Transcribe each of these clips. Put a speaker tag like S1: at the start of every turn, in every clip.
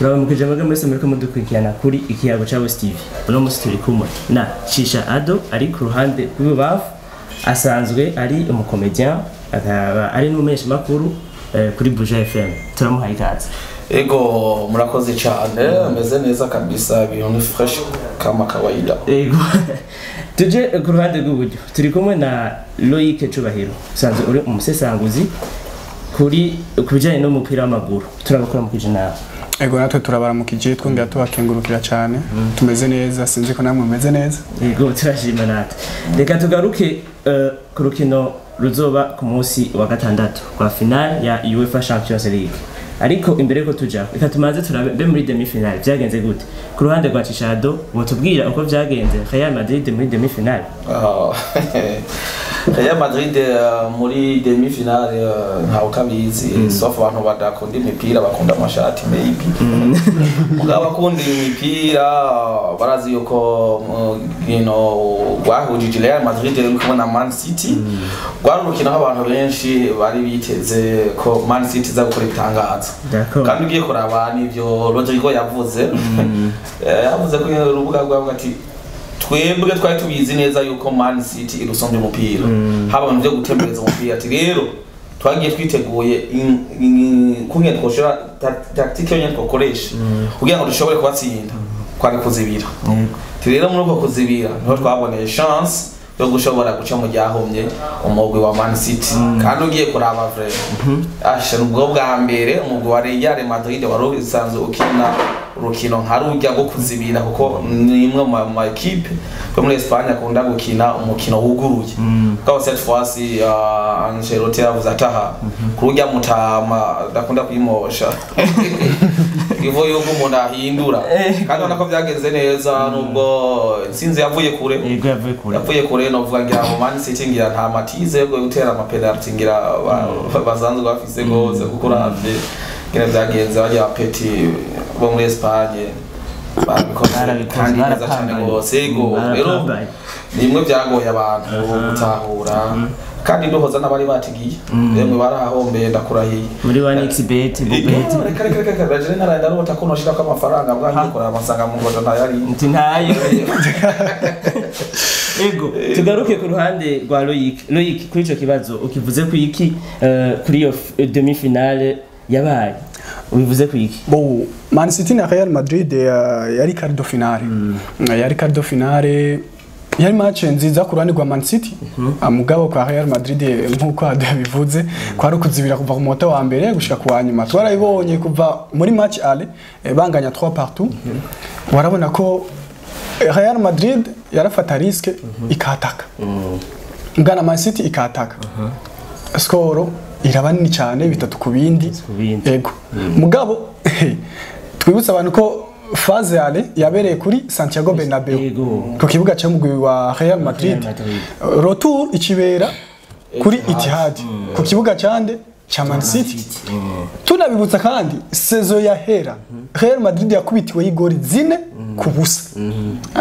S1: Turabamukije mwebwe mwese muriko mudukurikirana kuri Ikiyago ca Bose TV. Uno musi turi kumwe na Shisha Ado ari ku ruhande rw'ibubamfu, asanzwe ari umukomedian, akaba ari n'umumenyeshamakuru kuri Buja FM. Turamuhaye ikaze.
S2: Ego, murakoze cyane, ameze neza kabisa, ibintu ni fresh kama kawaida.
S1: Ego. Tuje ku ruhande rw'iburyo, turi kumwe na Loic Cubahiro, usanzwe uri umusesanguzi kuri ku bijanye n'umupira w'amaguru. Turabakora mukije nawe.
S3: Ego, natwe turabaramukije, twongera tubakengurukira cyane. Tumeze neza, sinzi ko namwe mumeze neza.
S1: Yego, turashima natwe. Reka tugaruke ku rukino ruzoba ku munsi wa gatandatu kwa finale ya UEFA Champions League. Ariko imbere ko tuja, reka tumanze turabe mbe muri demi finale vyagenze gute. Ku ruhande rwa Cishado, botubwira uko vyagenze Real Madrid muri demi finale.
S2: Ah, Real Madrid muri demi finale, ntawe utabizi, sauf abantu badakunda imipira, bakunda amashati maybe. Mugabo bakunda imipira barazi yuko rwahujije Real Madrid iri kumwe na Man City. Rwari urukino aho abantu benshi bari biteze ko Man City iza gukora ibitangaza. Kandi ugiye kuraba n'ivyo Rodrigo yavuze, yavuze ko urubuga rwavuga ati: "Twebwe twari tubizi neza yuko Man City irusombye umupira, haba mu byo gutembereza umupira." Ati: "Rero twagiye twiteguye kumwe twoshora tactique yonyene twakoresha kugira ngo dushobore kubatsinda kwari kuzibira." Ati: "Rero muri uko kuzibira niho twaboneye chance yo gushobora guca mu ryahumye umugwi wa Man City." Kandi ugiye kuraba, vraiment asha nubwo bwa mbere umugwi wa Real Madrid wari usanzwe ukina urukino nka rujya rwo kuzibira, kuko ni imwe mu ma équipe yo muri Espagne akunda gukina umukino wuguruye. Mugabo cette fois-ci Ancelotti yavuze ataha kurujya mutama ndakunda kuyimosha ivo yuko umuntu ahindura, kandi ubona ko byagenze neza nubwo intsinzi yavuye kure.
S1: Yego, yavuye kure.
S2: Yavuye kure. Novuga ngira mu Man City ngira nta matize yo gutera ama penalty ngira basanzwe bafise gose, kuko uravye ngira byagenze bajya petits bo muri Espagne barabikoze
S1: Barabikoze,
S2: kandi neza cyane
S1: barapambaye.
S2: gose. Yego, rero
S1: Barapambaye.
S2: ni bimwe byagoye abantu gutahura, kandi ndohoza n'abari batigiye, yemwe barahombeye, ndakurahiye.
S1: Muri one xbet bubet.
S2: Reka reka reka reka, jewe naraye ndarota ko noshirako amafaranga, bwangiye kuraba nsanga mu ngodo ntayari.
S1: Nti ntayo. Ego, tugaruke ku ruhande rwa Loic. Loic, kuri ico kibazo ukivuze ku iki, kuri iyo demi finale yabaye ubivuze ku iki?
S3: Bon, Man City na Real Madrid yari quart de finale. Yari quart de finale, yari match nziza ku ruhande rwa Man City. Mugabo kwa Real Madrid, nk'uko Ado yabivuze, kwari ukuzibira kuva ku munota wa mbere gushika ku wa nyuma. Twarabibonye kuva muri match aller, banganya 3 partout. Warabona ko Real Madrid yarafata risque ikataka. Ngana Man City ikataka. Score iraba nini cyane, 3 ku bindi.
S1: Ku bindi.
S3: Ego. Mugabo twibutse abantu ko phase aller yabereye kuri Santiago Bernabeu. Ku kibuga cy'umugwi wa Real Madrid.
S1: Real Madrid.
S3: Retour ikibera kuri
S2: Etihad.
S3: Etihad, ku kibuga cyande cya Man City. Tunabibutsa kandi saison yahera Real Madrid yakubitiwe y'igori 4-0.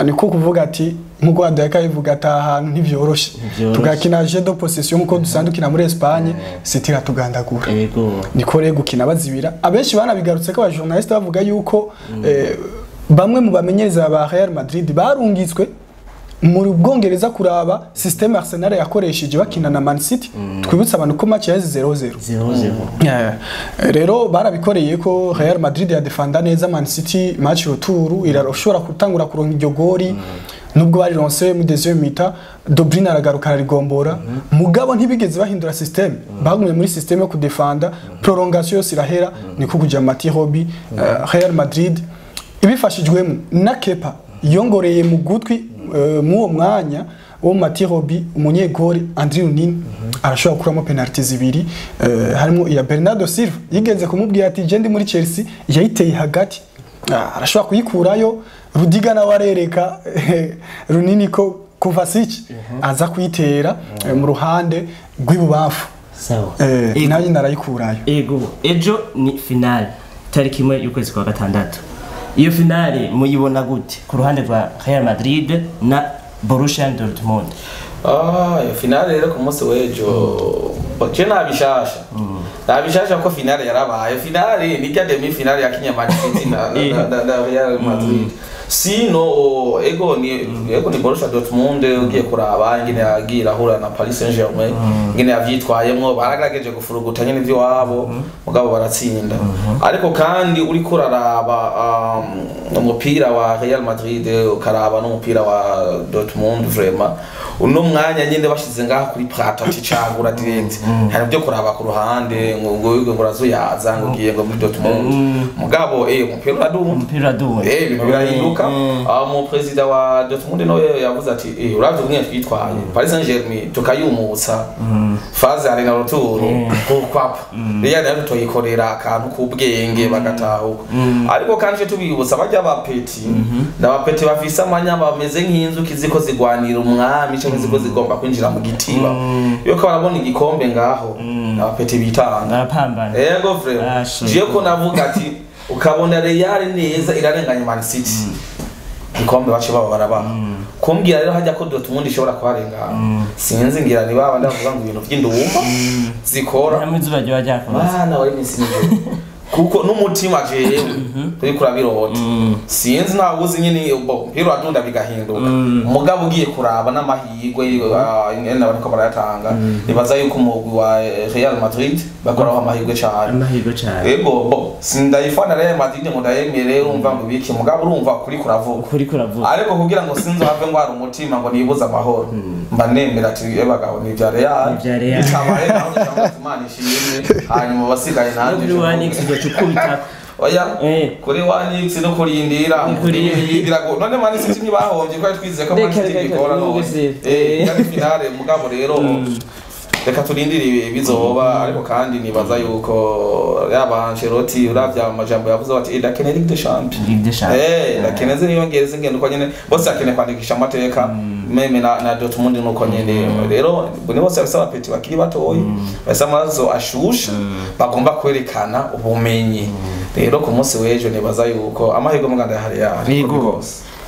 S3: Niko kuvuga ati nkuko Adaka ivuga ati ahantu ntivyoroshe.
S1: Ntivyoroshe.
S3: Tugakina jeu de possession nkuko dusanzwe dukina muri Espagne, City iratugandagura. Niko rero gukina bazibira, abenshi banabigarutse ko abajournaliste bavuga yuko bamwe mu bamenyereza ba Real Madrid barungitswe mu Bwongereza kuraba système Arsenal yakoresheje bakina na Man City. Twibutse abantu ko match yaheze 0-0.
S1: 0-0.
S3: Yeah. Rero barabikoreye ko Real Madrid yadefanda neza Man City. Match retour irashobora gutangura kuronka iryo gori, nubwo barironse mu deuxième mi-temps, De Bruyne aragaruka ararigombora. Mugabo ntibigeze bahindura système, bagumye muri système yo kudefanda. Prolongation yose irahera, niko kuja Mati Hobby. Real Madrid ibifashijwemo na Kepa yongoreye mu gutwi muwo mwanya wo Mati Robi, umunyegori Andriy Lunin arashobora gukuramo penalty zibiri, harimo iya Bernardo Silva yigeze kumubwira ati: "Je ndi muri Chelsea", yayiteye hagati. Arashobora kuyikurayo. Rudiga nawe arereka Runini ko Kovacic aza kuyitera mu ruhande rw'ibubamfu.
S1: Sawa. Ego.
S3: Nayo narayikurayo.
S1: Ego, ejo ni finale, tariki 1 y'ukwezi kwa gatandatu. Iyo finale muyibona gute ku ruhande rwa Real Madrid na Borussia Dortmund?
S2: Ah, iyo finale rero ku munsi w'ejo je nabishasha. Nabishasha ko finale yarabaye. Finale ni rya demi finale ya Kenya Man City na Real Madrid. Sino ego ni Borussia Dortmund ugiye kuraba ingene yagira ahura na Paris Saint-Germain, ingene yavyitwayemwo baragerageje gufuruguta nyene ivyo wabo mugabo baratsinda. Ariko kandi uri kuraraba umupira wa Real Madrid ukaraba n'umupira wa Dortmund, vraiment uno mwanya nyene bashize ngaha kuri Prato ticagura direct, hari byo kuraba ku ruhande ngo urazuyaza ngo ugiye ngo muri Dortmund, mugabo umupira uradunda,
S1: umupira uradunda,
S2: ibintu birahinduka. Mu president wa Dortmund nawe yavuze ati uravye kumwe twitwaye Paris Saint-Germain tukayumutsa phase ari na retour kwapa Real nayo tuyikorera akantu kubwenge bagatahuka. Ariko kandi tubibutsa bajya abapeti n'abapeti bafise amanya bameze nk'inzuki ziko zigwanira umwami cyangwa ziko zigomba kwinjira mu gitiba, iyo ko barabona igikombe ngaho n'abapeti bitanga
S1: barapambana.
S2: Ego frère, jiye ko navuga ati ukabona Real neza irarenganya Man City, ikombe bace baba barabaha kumbwira rero hajya ko Dortmund ishobora kuharengana, sinzi ngira ni baba ndavuga ngo ibintu by'indumba zikora
S1: hamwe izuba ryo ryakomeza
S2: bana wari minsi nijoro kuko n'umutima jewe turi kurabirota, sinzi ntawe uzi nyine umupira uradunda bigahinduka, umugabo ugiye kuraba n'amahirwe ingene bariko barayatanga, nibaza yuko umugwi wa Real Madrid bakoraho amahirwe cyane,
S1: amahirwe cyane.
S2: Ego bo sindayifana Real Madrid ngo ndayemere urumva ngo biki, mugabo urumva kuri kuravuga,
S1: kuri kuravuga,
S2: ariko kugira ngo sinzi have ngo hari umutima ngo nibuze amahoro, mba nemera ati bagabo ni ibya Real bitabaye naho cyangwa Imana ishimwe, hanyuma basigaye nanjye
S1: tukubita
S2: oya kuri 1x no kurindira ngo none Man City ntibahombye ko twize ko Man City bikora none yari finale, mugabo rero reka turindire bizoba. Ariko kandi nibaza yuko yaba Ancelotti uravya amajambo yavuze ati ndakeneye Ligue des Champions, ndakeneye niyongereze ngende uko nyene bose akeneye kwandikisha amateka meme na Dortmund nuko nyene. Rero ni bose bafise abapeti bakiri batoyi bafise amaraso ashushe bagomba kwerekana ubumenyi. Rero ku munsi w'ejo nibaza yuko amahirwe muganda yahari yari.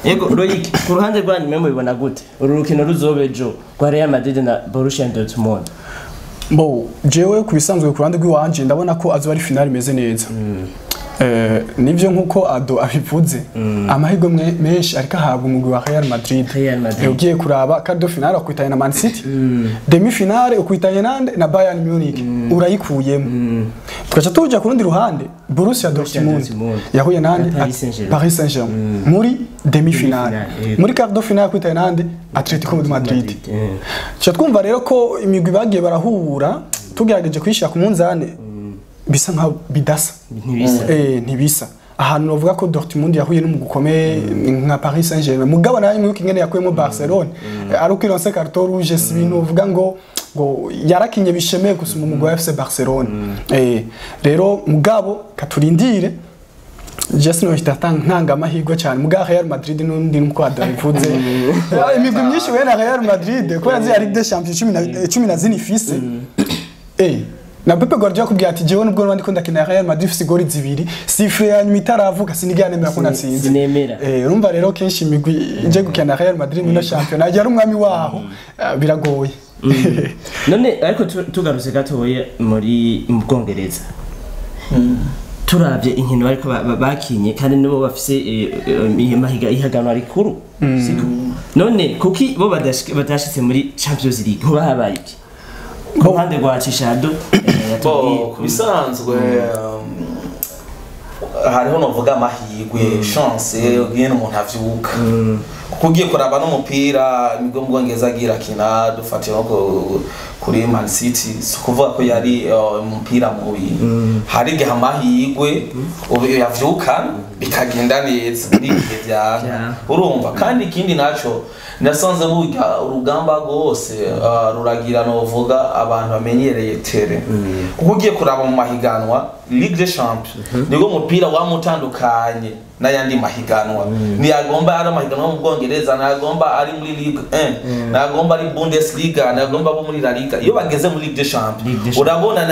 S1: Yego Loic, ku ruhande rwanyu mwe mubibona gute uru rukino ruzoba ejo rwa Real Madrid na Borussia Dortmund?
S3: Bo jewe ku bisanzwe ku ruhande rw'iwanje ndabona ko azoba ari finale imeze neza. Nivyo nkuko Ado abivuze, amahirwe menshi ariko ahabwa umugwi wa Real Madrid. Ugiye kuraba quart de finale ukwitanye na Man City, demi finale ukwitanye nande na Bayern Munich, urayikuyemo. Tukaca tuja ku rundi ruhande Borussia Dortmund yahuye nande Paris Saint-Germain muri demi finale, muri quart de finale ukwitanye nande Atletico de Madrid. Tuca twumva rero ko imigwi bagiye barahura tugerageje kwishira ku munzane bisa nka bidasa, ntibisa. Ahantu bavuga ko Dortmund yahuye n'umugukomeye nka Paris Saint-Germain, mugabo nayo mwibuka ingene yakuyemo Barcelone ari uko ironse carton rouge, si ibintu uvuga ngo yarakinye bishemeye gusuma umugwi wa FC Barcelone. Rero mugabo katurindire Just no ntanga amahirwe cyane muga Real Madrid n'undi nuko adabivuze imigwi myinshi we na Real Madrid kubera zi Ligue des Champions 14 ifise. Na Pepe Guardiola kubwira ati jewe nubwo nandi ndakina Real Madrid ifise goli zibiri sifre ya nyuma itaravuka sinigera nemera ko natsinze. Urumva rero kenshi imigwi ije gukina Real Madrid muri championnat yari umwami waho biragoye.
S1: None ariko tugarutse gatoye muri mu Bwongereza, turavye inkino bariko bakinye kandi nibo bafise ihiganwa rikuru, siko? None kuki bo badashitse muri Champions League ho bahabaye iki? Ku ruhande rwa Cishado
S2: bo kubisanzwe hariho novuga amahirwe chance ugiye umuntu avyuka, kuko ugiye kuraba n'umupira imigwi mu Bwongereza agira kina dufatiye nko kuri Man City, si kuvuga ko yari umupira mubi, hari igihe amahirwe yavyuka bikagenda neza n'igihe vyanga urumva. Kandi ikindi naco nasanze burya urugamba rwose ruragira novuga abantu bamenyereye tere, kuko ugiye kuraba mu mahiganwa Ligue des Champions nibwo mupira wamutandukanye n'ayandi mahiganwa. Ntiyagomba ari amahiganwa mu Bwongereza, ntagomba ari muri Ligue 1, ntagomba ari Bundesliga, ntagomba abo muri La Liga. Iyo bageze muri Ligue des Champions, urabona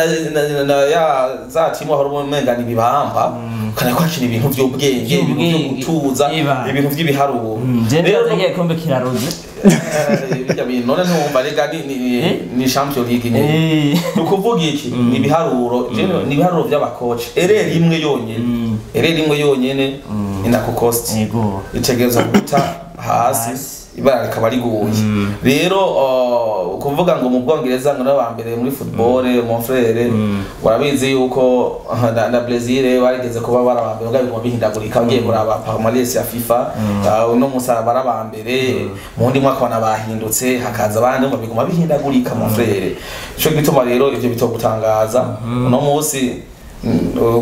S2: na ya za timu aho umenga ni bibamba kana kwakira ibintu by'ubwenge, ibintu byo gutuza, ibintu by'ibiharuro.
S1: Rero ngiye kombe kiraroze.
S2: Bijya bintu none ntumva rega ni Champions League nyine. Nukuvuga iki ni ibiharuro, ni ibiharuro by'abakoci. Erreur imwe yonyene. Erreur imwe yonyene inakukost.
S1: Yego.
S2: Itegereza guta hasi ibara rikaba riguye. Rero kuvuga ngo mu Bwongereza ngo n'aba mbere muri football, mon frère, warabizi yuko na Brazil barigeze kuba barabambere ngo biguma bihindagurika, ugiye kuraba palmarès ya FIFA uno musa barabambere, mu wundi mwaka banabahindutse hakaza abandi ngo biguma bihindagurika, mon frère. Ico gituma rero ivyo bitogutangaza uno munsi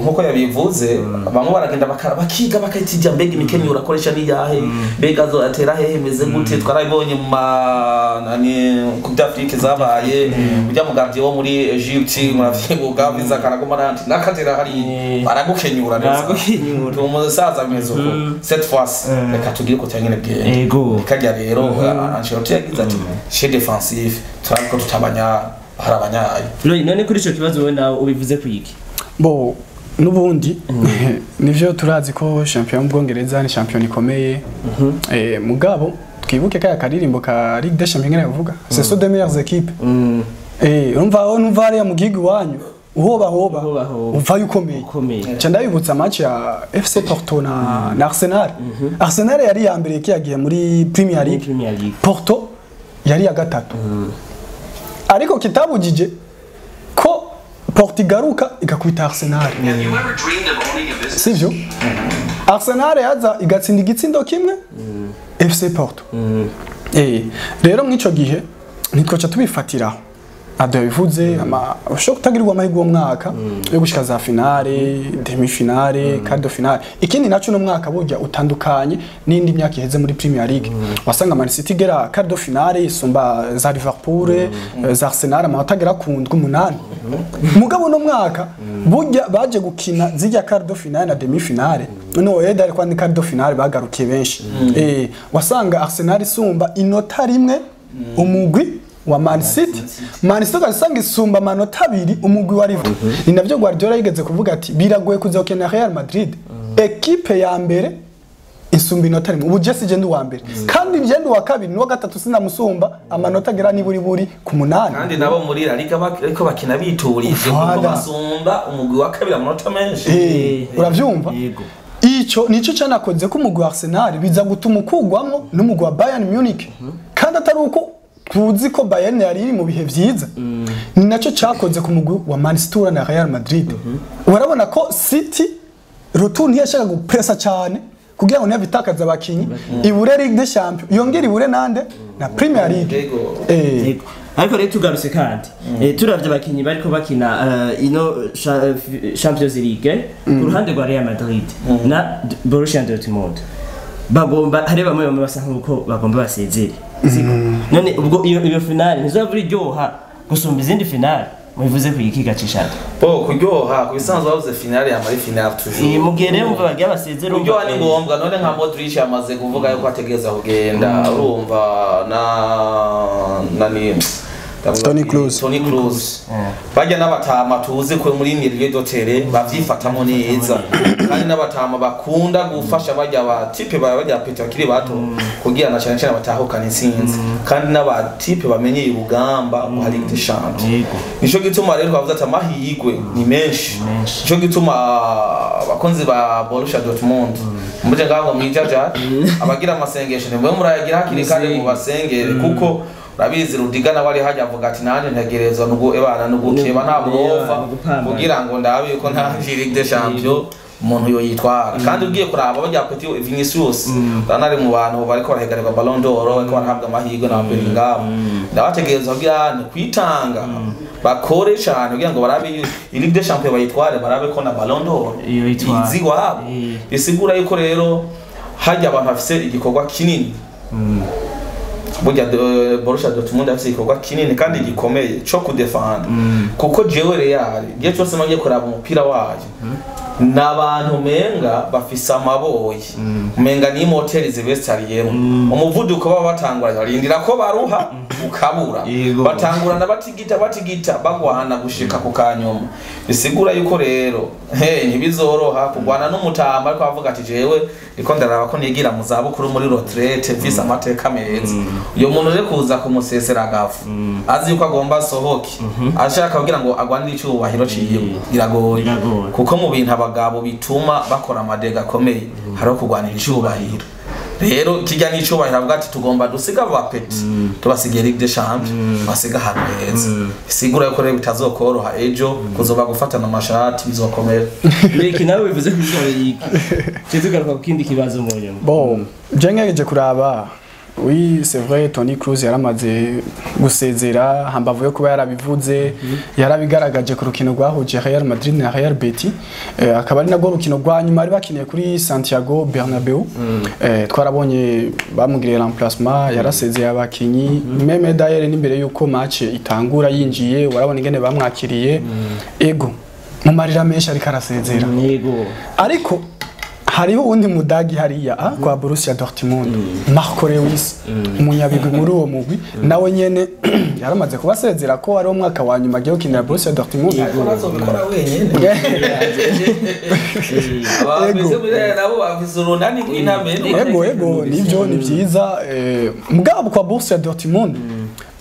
S2: nkuko yabivuze, bamwe baragenda bakiga bakayitijya mbega imikenyo urakoresha ni yahe, mbega zo atera hehe, meze gute. Twarabibonye mu nani ku d'Afrique zabaye, ujya mu gardien wo muri Egypte muravyibuka biza karagoma nanti nakatera hari baragukenyura neza. Umusaza bimeze uko cette fois reka tugire ko cyangene bwenge.
S1: Yego.
S2: Kajya rero Ancelotti yagize ati chez défensif turabiko tutabanya harabanyaye.
S1: None kuri ico kibazo wowe nawe ubivuze kwiki?
S3: Bo nubundi nivyo turazi ko champion mu Bwongereza ni champion ikomeye. Mugabo twibuke kaya karirimbo ka Ligue des Champions ngene bavuga, ce sont des meilleures équipes. Urumva aho numva hariya mu gihugu iwanyu uhoba hoba uvayo ukomeye. Nca ndabibutsa match ya FC Porto na Arsenal. Arsenal yari ya mbere kiyagiye muri Premier League. Porto yari ya gatatu. Ariko kitabujije ko Portugaruka igakubita Arsenal. Sivyo? Arsenal yaza igatsinda igitsindo kimwe FC Porto. Rero mw'ico gihe ntitwoca tubifatiraho. Ado yabivuze ama ushobora kutagirirwa amahirwe uwo mwaka yo gushika za finale, demi finale, quart de finale. Ikindi naco no mwaka burya utandukanye n'indi myaka iheze muri Premier League. Wasanga Man City igera quart de finale isumba za Liverpool, za Arsenal amanota agera ku 8. Mugabo no mwaka burya baje gukina zijya quart de finale na demi finale. No Eda ariko ni quart de finale bagarukiye benshi. Wasanga Arsenal isumba inota rimwe umugwi wa Man City. Man City ugasanga isumba amanota abiri umugwi wa Liverpool. Ni navyo Guardiola yigeze kuvuga ati biragoye kuzokina Real Madrid. Equipe ya mbere isumba inota rimwe. Ubu Jesse je ndi wa mbere. Kandi je ndi wa kabiri n'uwa gatatu sinamusumba amanota agera ni buri buri ku 8.
S2: Kandi nabo muri La Liga ariko bakina biturije kuko basumba umugwi wa kabiri amanota menshi.
S3: Uravyumva? Ico nico canakoze ko umugwi wa Arsenal biza gutuma ukugwamwo n'umugwi wa Bayern Munich. Kandi atari uko tuzi ko Bayern yari iri mu bihe vyiza. Ni naco cakoze ku mugwi wa Man City na Real Madrid. Urabona ko City retour ntiyashaka gupressa cyane kugira ngo ntiyabitakaza abakinyi, ibure Ligue des Champions yongera ibure nande na Premier League.
S1: Ariko rero tugarutse kandi turavye abakinyi bariko bakina ino Champions League ku ruhande rwa Real Madrid na Borussia Dortmund, bagomba hari bamwe bamwe basa nkuko bagomba basezere. None ubwo iyo finale ntizavura iryoha gusumba izindi finale mubivuze ku iki gacishaka?
S2: Bo kuryoha kubisanzwe bavuze finale ya mari finale toujours.
S1: Mugere umva bagiye basezere
S2: kuryoha ni ngombwa. None nka Modric yamaze kuvuga yuko ategereza kugenda, urumva na nani
S3: Toni Kroos.
S2: Toni Kroos. Bajya n'abatama tuzi ko muri milieu d'hôtel bavyifatamo neza. Kandi n'abatama bakunda gufasha bajya ba type bajya pete bakiri bato kugira na cyane cyane batahukana insinzi. Kandi n'aba type bamenye urugamba mu Ligue des Champions. Nico gituma rero bavuze ati amahirwe ni menshi. Nico gituma abakunzi ba Borussia Dortmund muje ngaho mwijaja abagira amasengesho nimwe murayagira hakiri kare mu basengere, kuko rabizi Rudiga nawe ari hajya avuga ati nanje ntegerezwa nugo ebana nugukeba nta burofa kugira ngo ndabe yuko nta Ligue des Champions umuntu yo yitwara. Kandi ugiye kuraba bajya Petit Vinicius ranari mu bantu bariko barahegarwa Ballon d'Or bariko barahabwa amahirwe na Bellingham, ndabategerezwa kugira ni kwitanga bakore cyane kugira ngo barabe Ligue des Champions bayitware, barabe ko na Ballon d'Or izi wabo. Bisigura yuko rero hajya abantu bafise igikorwa kinini. Burya Borussia Dortmund afise igikorwa kinini kandi gikomeye cyo kudefanda, kuko jewe Real igihe cyose magiye kuraba umupira wayo N'abantu menga bafise amaboyi, umenga ni moteri zibestariyemo umuvuduko baba batangura, barindira ko baruha ukabura, batangurana batigita batigita bagwana gushika ku kanyuma. Bisigura yuko rero ntibizoroha kugwana n'umutamba, ariko avuga ati jewe ndiko ndaraba ko nigira mu zabukuru muri retraite mfise amateka meza. Uyo muntu rero kuza kumusesera agafu azi yuko agomba asohoke, ashaka kugira ngo agwanire icubahiro ciwe, biragoye, kuko mu bintu abagabo bituma bakora amadega akomeye hariho kugwanira icubahiro. Rero kijya n'icubahiro avuga ati tugomba dusiga abapeti, tubasigiye Ligue des Champions, basiga ahantu heza. Sigura yuko rero bitazokoroha ejo kuzoba gufatana amashati bizokomera.
S1: Reka nawe bivuze ko iki tugaruka ku kindi kibazo mu nyuma.
S3: Bon, je ngejeje kuraba. Oui, c'est vrai, Toni Kroos yaramaze gusezera, hambavu yo kuba yarabivuze, yarabigaragaje ku rukino rwahuje Real Madrid na Real Betis, akaba ari nagwo rukino rwa nyuma bari bakiniye kuri Santiago Bernabeu. Twarabonye bamugiriye remplacement, yarasezeye abakinyi, même d'ailleurs n'imbere yuko match itangura yinjiye, warabona ingene bamwakiriye. Ego, mu marira menshi ariko arasezera.
S1: Yego.
S3: Ariko hariho uwundi mudagi hariya kwa Borussia Dortmund, Marco Reus, umunyabigwi muri uwo mugwi, nawe nyene yaramaze kubasezera ko ari umwaka wa nyuma agiye gukinira Borussia Dortmund.
S2: Ariko ntazobikora wenyene. Nabo bafise urunani rw'intamene.
S3: Ego ego, nivyo ni vyiza. Mugabo kwa Borussia Dortmund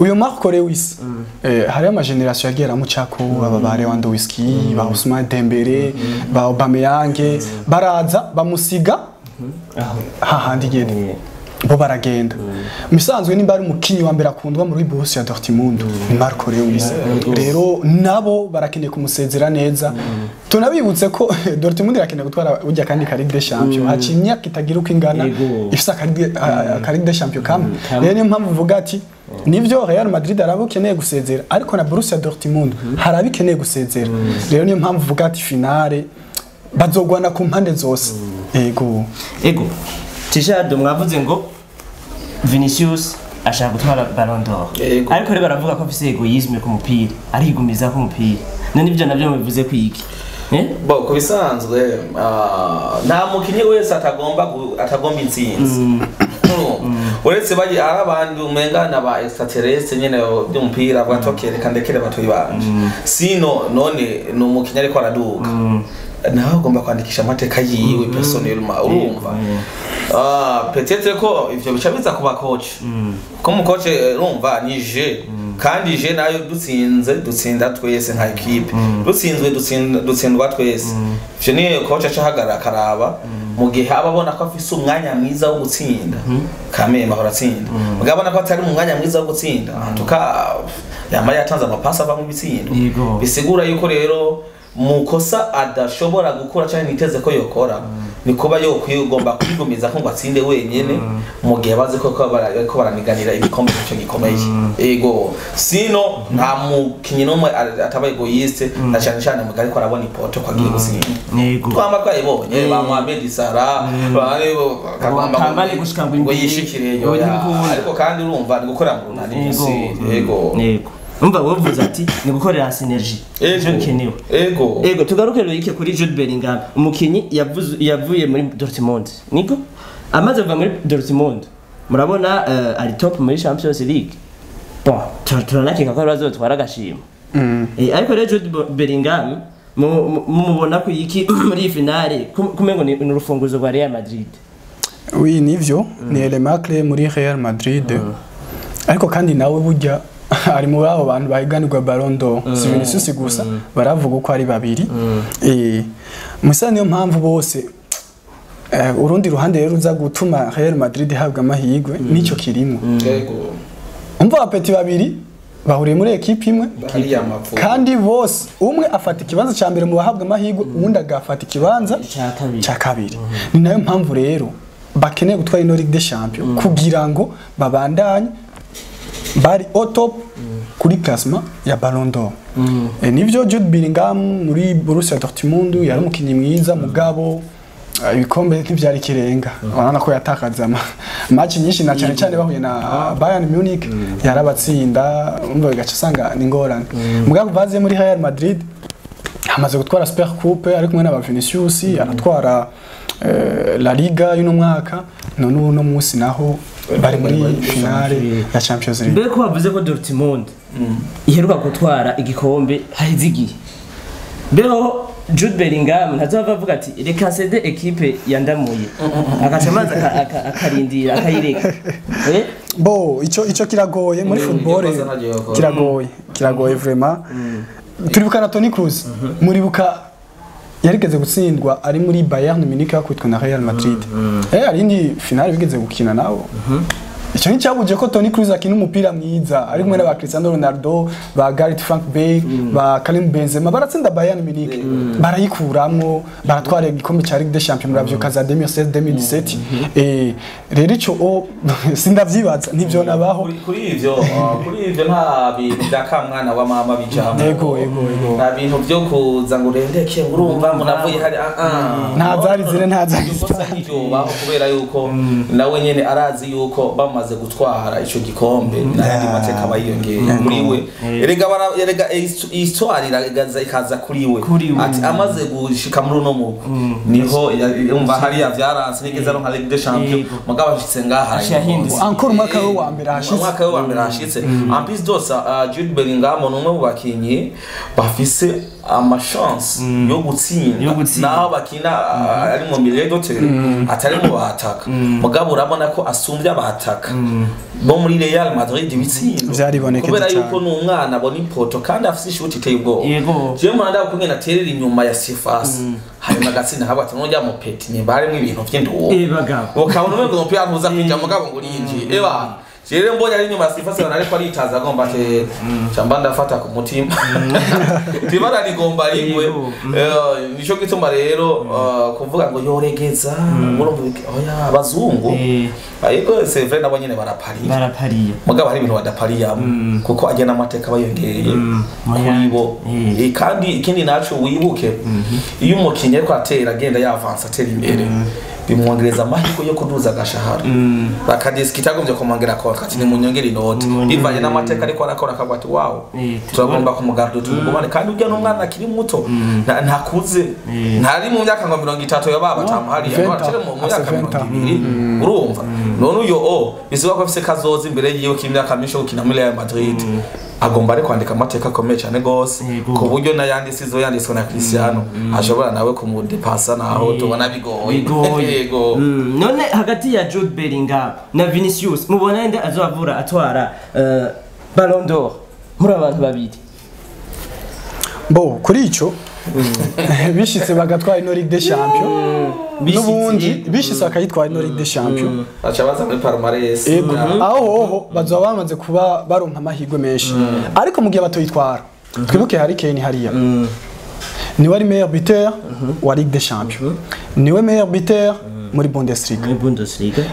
S3: uyo Marco Reus, hariho ama generation yagiye aramucako, aba ba Lewandowski, ba Ousmane Dembélé, ba Aubameyang, baraza bamusiga hahandi nyene, bo baragenda. Musanzwe nimba ari umukinyi wa mbere akundwa muri Borussia Dortmund ni Marco Reus. Rero nabo barakeneye kumusezera neza. Tunabibutse ko Dortmund irakeneye gutwara burya kandi ka Ligue des Champions, haciye imyaka itagira uko ingana ifise aka Ligue des Champions kamwe. Rero niyo mpamvu mvuga ati nivyo Real Madrid arabukeneye gusezera, ariko na Borussia Dortmund harabikeneye gusezera. Rero niyo mpamvu mvuga ati finale bazogwana ku mpande zose. Ego.
S1: Ego. Tijado, mwavuze ngo Vinicius ashaka gutwara Ballon d'Or. Ariko rero baravuga ko afise egoisme ku mupira, arigumiza ku mupira. None ibyo navyo mubivuze kwiki?
S2: Bo kubisanzwe nta mukinyi wese atagomba intsinzi. Uretse baji ari abandi umenga na ba extraterrestre nyene by'umupira bwatokereka ndekere batoyi banje. Sino none ni umukinyi ariko araduka. Nawe agomba kwandikisha amateka yiwe personnellement, urumva. Peut-être ko ivyo bica biza kuba coach. Ko mu coach urumva ni je, kandi je nayo dutsinze dutsinda twese nka equipe, dutsinzwe dutsindwa twese. Ivyo ni coach aca ahagarara akaraba mu gihe aba abona ko afise umwanya mwiza wo gutsinda, kameme ahora atsinda. Mugabo abona ko atari mu mwanya mwiza wo gutsinda, antuka yamara yatanze amapasi ava mu bitsindo. Bisigura yuko rero mukosa adashobora gukora cyane niteze ko yokora ni kuba yokwigomba kwigumiza ko ngo atsinde wenyene mu gihe bazi ko bariko baraniganira ibikombe cyo gikomeye. Ego, sino nta mukinyi n'umwe ataba egoiste, na cyane cyane mu ariko arabona ipoto ko agiye gutsinda.
S1: Yego.
S2: Twamba twayibonye ba Mohamed Salah
S1: kambale gushika ngo
S2: yishikire yo, ariko kandi urumva ni gukora mu runani. Ego.
S1: Yego. Umva wovuze ati ni gukorera synergie. Ejo bikenewe.
S2: Ego.
S1: Ego, tugaruke Loïc kuri Jude Bellingham, umukinyi yavuye muri Dortmund. Niko amaze kuva muri Dortmund, murabona ari top muri Champions League. Bon, turanakeka ko bazotwara agashima. Ariko rero Jude Bellingham mumubona ko iki muri finale kumengo ni urufunguzo rwa Real Madrid.
S3: Oui, nivyo ni élément clé muri Real Madrid. Ariko kandi nawe burya ari mu babo bantu bahiganirwa Ballon d'Or, si Vinicius gusa, baravuga ko ari babiri. Musa niyo mpamvu bose urundi ruhande rero uza gutuma Real Madrid ihabwa amahirwe nicyo kirimo.
S2: Yego.
S3: Umva abapeti babiri bahuriye muri equipe imwe, kandi bose umwe afata ikibanza cya mbere mu bahabwa amahirwe, uwundi agafata ikibanza cya kabiri. Ni nayo mpamvu rero bakeneye gutwara ino Ligue des Champions kugira ngo babandanye bari au top kuri classement ya Ballon d'Or. Nivyo Jude Bellingham muri Borussia Dortmund yari umukinyi mwiza, mugabo ibikombe ntivyari kirenga. Urabona ko yatakaza match nyinshi na cyane cyane bahuye na Bayern Munich yarabatsinda, umva bigaca usanga ni ngorane. Mugabo baziye muri Real Madrid Amaze gutwara Super Coupe ari kumwe n'aba Vinicius, aratwara La Liga y'uno mwaka, none uno munsi naho bari muri finale ya Champions League.
S1: Mbere ko bavuze ko Dortmund iheruka gutwara igikombe haheze igihe, mbeho Jude Bellingham ntazova avuga ati reka nsede ekipe yandamuye, agaca amazi akarindira akayireka?
S3: Bo ico kiragoye muri football, kiragoye vraiment. Turibuka na Toni Kroos, muribuka yarigeze gutsindwa ari muri Bayern Munich yakubitwa na Real Madrid. Ari indi finale bigeze gukina nabo. Icyo nticyabuje ko Toni Kroos akina umupira mwiza ari kumwe na ba Cristiano Ronaldo, ba Gareth Frank Bale, ba Karim Benzema, baratsinda Bayern Munich, barayikuramwo, baratwara igikombe cya Ligue des Champions muravyo za 2016 2017. Rero ico sindavyibaza ntivyo nabaho.
S2: Kuri ivyo nta bintu bya kamwana wa mama bijamo.
S3: Yego.
S2: Nta bintu byo kuza ngo urendeke ngo urumva ngo navuye hari
S3: nta zari zire nta zari
S2: zire kubera yuko nawe nyene arazi yuko bamaze gutwara ico gikombe n'andi mateka abayiyongeye kuri we. Erega histoire iragaza ikaza kuri we ati amaze gushika muri uno mugwi niho yumva hariya vyaranse nigeze aronka Ligue des Champions, mugabo ashitse ngaha
S3: encore umwaka we wa mbere hashitse,
S2: umwaka we wa mbere hashitse. En plus d'osa Jude Bellingham ni umwe mu bakinyi bafise ama chance yo gutsinda naho bakina ari mu milieu d'hôtel atari mu bataka, mugabo urabona ko asumbya abataka bo muri Real Madrid ibitsindo kubera yuko ni umwana abona ipoto kandi afise ishuti iteye ubwoba. Jewe muranda kumwe naterera inyuma ya Sifas hanyuma agatsinda nkavuga ati nujya mu peti nimba harimo ibintu vy'induwo ukabona umengo umupira ntuza kwinjira mugabo ngo urinjiye. Eba rero mbonye ari inyuma ya Sifas ariko aritaza agomba ati camba ndafata ku mutima tibara rigomba rigwe. Nico gituma rero kuvuga ngo yoregeza murumva oya abazungu ariko c'est vrai nabo nyene barapariye mugabo hari ibintu badapariyamo kuko ajya n'amateka bayongereye kuri bo. Kandi ikindi naco wibuke iyo umukinyi ariko atera agenda yavansa atera imbere bimwongereza amahirwe yo kuduza agashahara, bakadiskita agombye kumwongera contrat ni munyongera inoti bivanye n'amateka ariko arakora akavuga ati wow turagomba kumugarura tumugumane. Kandi urya n'umwana akiri muto ntakuze ntari mu myaka ngo 30 ya baba tamuhari akiri mu myaka 20 urumva none uyo bisuba ko afise kazoza imbere yiwe k'imyaka myinshi gukina muri Real Madrid agomba ari kwandika amateka akomeye cyane gose ku buryo n'ayandi sizo yanditswe na Cristiano ashobora nawe kumudepasa naho tubona bigoye. Yego.
S1: None hagati ya Jude Bellingham na Vinicius mubona nde azovura atwara Ballon d'Or muri abantu babiri?
S3: Bo kuri ico bishitse bagatwara ino Ligue des Champions n'ubundi bishitse bakayitwara ino Ligue des Champions
S2: baca baza muri palmarès
S3: aho bazoba bamaze kuba baronka amahirwe menshi, ariko mu gihe batoyitwara twibuke Harry Kane hariya niwe ari meilleur buteur wa Ligue des Champions, niwe meilleur buteur muri Bundesliga.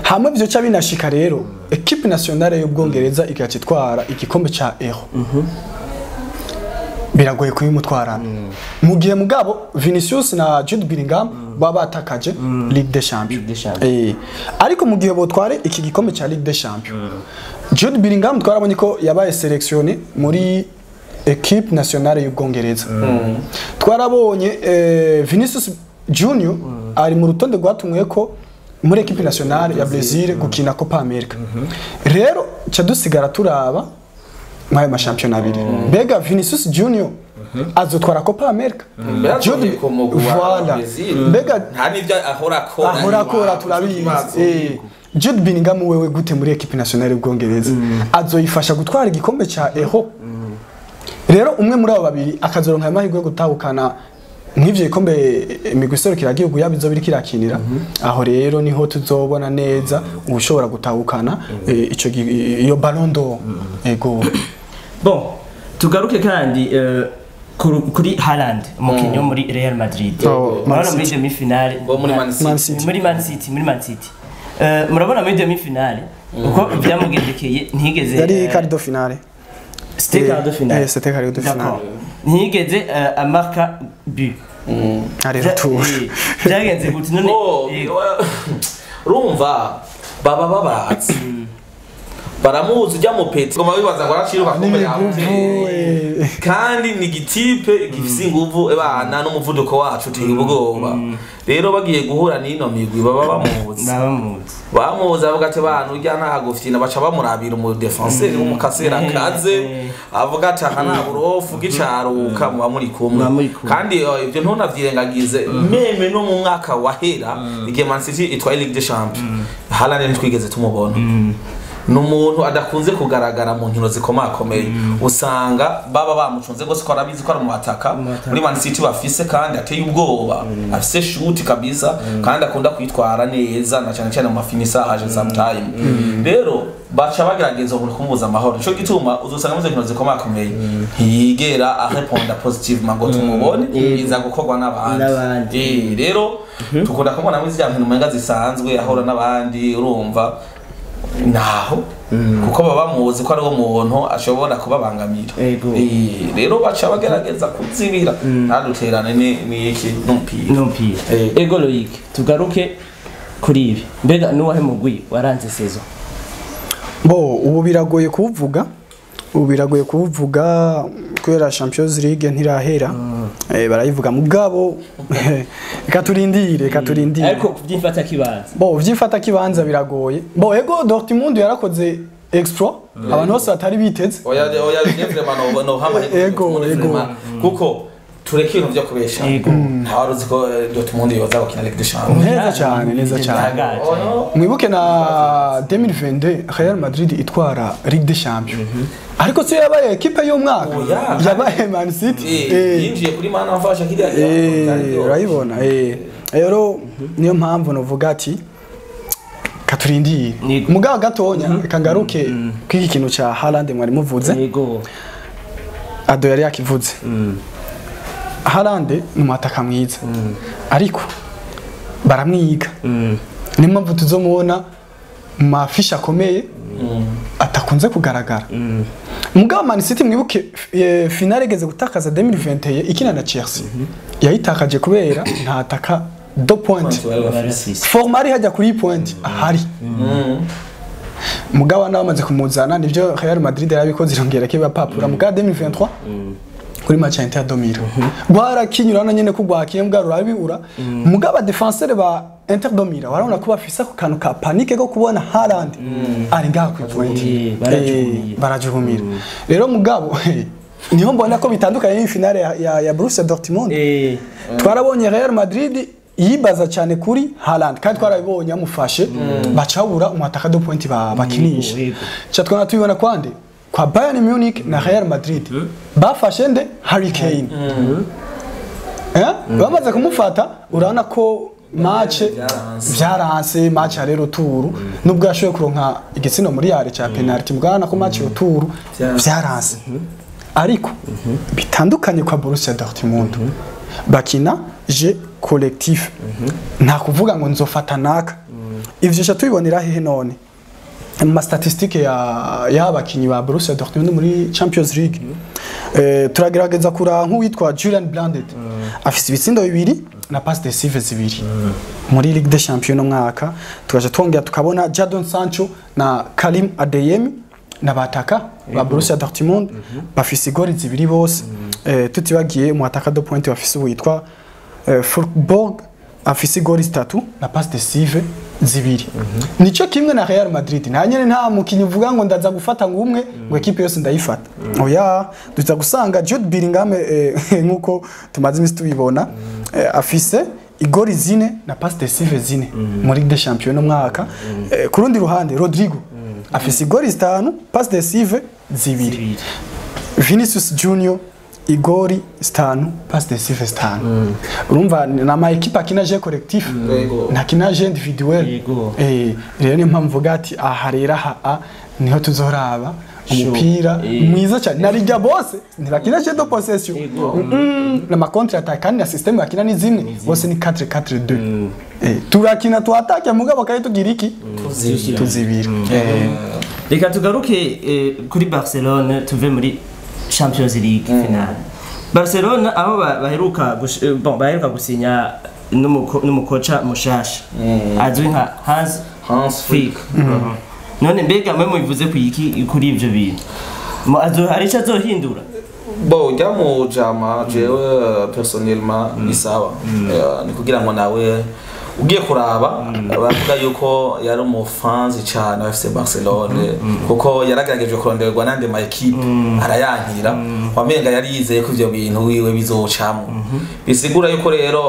S3: Hamwe byo ca binashika rero equipe nationale y'Ubwongereza igaca itwara igikombe ca Euro biragoye kubimutwarana. Mu gihe mugabo Vinicius na Jude Bellingham baba batakaje Ligue des Champions. Ariko mu gihe botware iki gikombe ca Ligue des Champions, Jude Bellingham twarabonye ko yabaye sélectionné muri equipe nationale y'Ubwongereza. Twarabonye Vinicius Junior ari mu rutonde rwatumwe ko muri equipe nationale ya Brazil gukina Copa America. Rero ca dusigara turaba mwayo mashampiyona abiri. Mbega Vinicius Junior azotwara Copa America.
S2: Jude
S3: voilà. Mbega
S2: nta nivyo ahora akora
S3: turabizi. Jude Bellingham wewe gute muri equipe nationale y'Ubwongereza azoyifasha gutwara igikombe ca Euro. Rero umwe muri abo babiri akazoronka amahirwe yo gutahukana nk'ivyo bikombe imigwi iserukiragihugu yaba izo biriko irakinira. Aho rero niho tuzobona neza ushobora gutahukana ico iyo Ballon d'Or. Ego.
S1: Bon, tugaruke kandi kuri Haaland umukinyi wo muri Real Madrid. Murabona muri demi finale
S2: muri Man City.
S1: Muri Man City. Murabona muri demi finale uko byamugendekeye ntigeze
S3: yari quart de finale.
S1: C'était quart de finale.
S3: C'était quart de finale.
S1: Ntigeze amarka but.
S3: Ari retour.
S1: Byagenze gute none?
S2: Urumva baba babatse. Baramuzi ujya mu peti ngoma bibaza ngo araciruka kumbe
S3: N'ibiguvu,
S2: yamuteye. Kandi ni igitipe gifise inguvu ebana n'umuvuduko wacu uteye ubwoba. Rero bagiye guhura n'ino migwi baba bamuzi.
S1: Ndabamuzi.
S2: Bamuzi avuga ati bana urya ntagufyina, baca bamurabira umu defenseur w'umukasera kaze, avuga ati aha nta burofu gicaruka muba muri kumwe.
S1: Muba muri kumwe.
S2: Kandi ibyo ntunavyirengagize, même no mu mwaka wahera igihe Man City itwaye Ligue des Champions, Haaland ntitwigeze tumubona. Ni umuntu adakunze kugaragara mu nkino zikomakomeye, usanga baba bamucunze gose ko arabizi ko ari umuataka
S1: Umuataka.
S2: muri Man City bafise, kandi ateye ubwoba, afise shoot kabisa, kandi akunda kwitwara neza na cyane cyane mu ma finissage sometime. Rero baca bagerageza umuntu kumubuza amahoro, nico gituma uzosanga mu nkino zikomakomeye ntiyigera areponda positivement ngo tumubone, iza gukorwa n'abandi.
S1: N'abandi.
S2: Rero tukunda kumubona muri ziriya nkino umenga zisanzwe ahura n'abandi, urumva naho kuko baba bamuzi ko ari wo muntu ashobora kubabangamira.
S1: Ego.
S2: Rero baca bagerageza kuzibira ntaduterane n'iki n'umupira.
S1: N'umupira. Ego Loic, tugaruke kuri ibi. Mbega nuwahe mugwi waranze saison?
S3: Bo ubu biragoye kuwuvuga kubera Champions League ntirahera. Barayivuga mugabo reka turindire.
S1: Ariko kubyifata kibanza.
S3: Bo vyifata kibanza biragoye. Bo ego, Dortmund yarakoze exploit abantu bose batari biteze.
S2: Oya oya, je vraiment no hama.
S3: Ego.
S2: Kuko tureke ibintu byo kubesha, nta wari uzi ko Dortmund yoza gukina Ligue des Champions.
S3: Neza cyane, neza cyane.
S1: Bitangaje.
S3: Mwibuke na 2022 Real Madrid itwara Ligue des Champions, ariko siyo yabaye ekipe y'umwaka,
S2: Oya.
S3: yabaye Man City.
S2: Yinjiye kuri mana mfasha kiriya.
S3: Urayibona, rero niyo mpamvu novuga ati katurindire.
S1: Yego.
S3: Mugabo gatonya reka ngaruke kw'iki kintu ca Haaland mwari muvuze. Ado yari yakivuze. Haaland ni umwataka mwiza, ariko baramwiga, niyo mpamvu tuzomubona mu ma affiches akomeye atakunze kugaragara. Mugabo Man City, mwibuke finale igeze gutakaza 2021 ikina na Chelsea, yayitakaje kubera nta attaquant de pointe.
S1: Barafise.
S3: Forma ari hajya kuri pointe ahari, mugabo nawe bamaze kumuzana, nibyo Real Madrid yarabikoze irongera kiba papura. Mugabo 2023 kuri match ya Inter de Milan rwarakinyura nyene ko rwakiye mbwa rurabibura. Mugabo défenseur ba Inter de Milan warabona ko bafise ako kantu ka panique ko kubona Haaland ari ngaha ku point.
S1: Barajugumiye.
S3: Barajuhumira. Rero mugabo niho mbona ko bitandukanye n'ifinale ya Borussia Dortmund. Twarabonye Real Madrid yibaza cyane kuri Haaland, kandi twarabibonye amufashe bacabura umwataka de pointe bakinisha. Cha twana tubibona kwande kwa Bayern Munich na Real Madrid bafashe nde? Harry Kane. Bamaze kumufata urabona ko match
S2: Byaranse.
S3: byaranse. Match ya rero retour, nubwo yashoboye kuronka igitsina muri yare cya penalty, mugabana ko match retour byaranse. Ariko bitandukanye kwa Borussia Dortmund, bakina jeu collectif, nta kuvuga ngo nzofata naka. Ivyo sha tubibonera hehe none? Mu ma statistiques ya y'abakinyi ba Borussia Dortmund muri Champions League, turagerageza kuraba nk'uwitwa Julian Brandt, afise ibitsindo bibiri na passe décisive zibiri muri Ligue des Champions no mwaka. Tugaje twongera tukabona Jadon Sancho na Karim Adeyemi na bataka ba Borussia Dortmund bafise igori zibiri bose. Tutibagiye mu attaquant de pointe bafise uwitwa Füllkrug, afise igori zitatu na passe décisive zibiri. Nico kimwe na Real Madrid, nta nyene nta mukinyi uvuga ngo ndaza gufata ngo umwe ngo equipe yose ndayifata, oya. Duza gusanga Jude Bellingham, nkuko tumaze imisi tubibona, afise igori zine na passe décisive zine muri Ligue des Champions no mwaka. Ku rundi ruhande Rodrigo afise igori zitanu, passe décisive zibiri.
S1: Zibiri.
S3: Vinicius Junior igori zitanu, passe décisive zitanu. Urumva ni ama équipe akina jeu collectif, ntakina jeu individuel. Rero niyo mpamvu mvuga ati aha rero aha niho tuzoraba umupira mwiza cyane. Na Liga bose ntibakina jeu de possession, na contre attaque, kandi na système bakina ni zimwe bose, ni 4-4-2. Turakina tuatake, mugabo kandi tugira iki? Tuzibira.
S1: Reka tugaruke kuri Barcelone, tuve muri Champions League finale. Barcelona aho baheruka bon, baheruka gusinya n'umukoca mushasha azwi nka Hans
S2: Hans
S1: Flick. None mbega mwe mubivuze ku iki kuri ivyo bintu? Hari ico azohindura?
S2: Bo ujya mu jama jewe personnellement ni sawa. Ni kugira ngo nawe ugiye kuraba bavuga yuko yari umufanzi cyane wa FC Barcelone, kuko yaragerageje kuronderwa n'andi ma equipe arayankira, wamenga yari yizeye ko ivyo bintu wiwe bizocamo. Bisigura yuko rero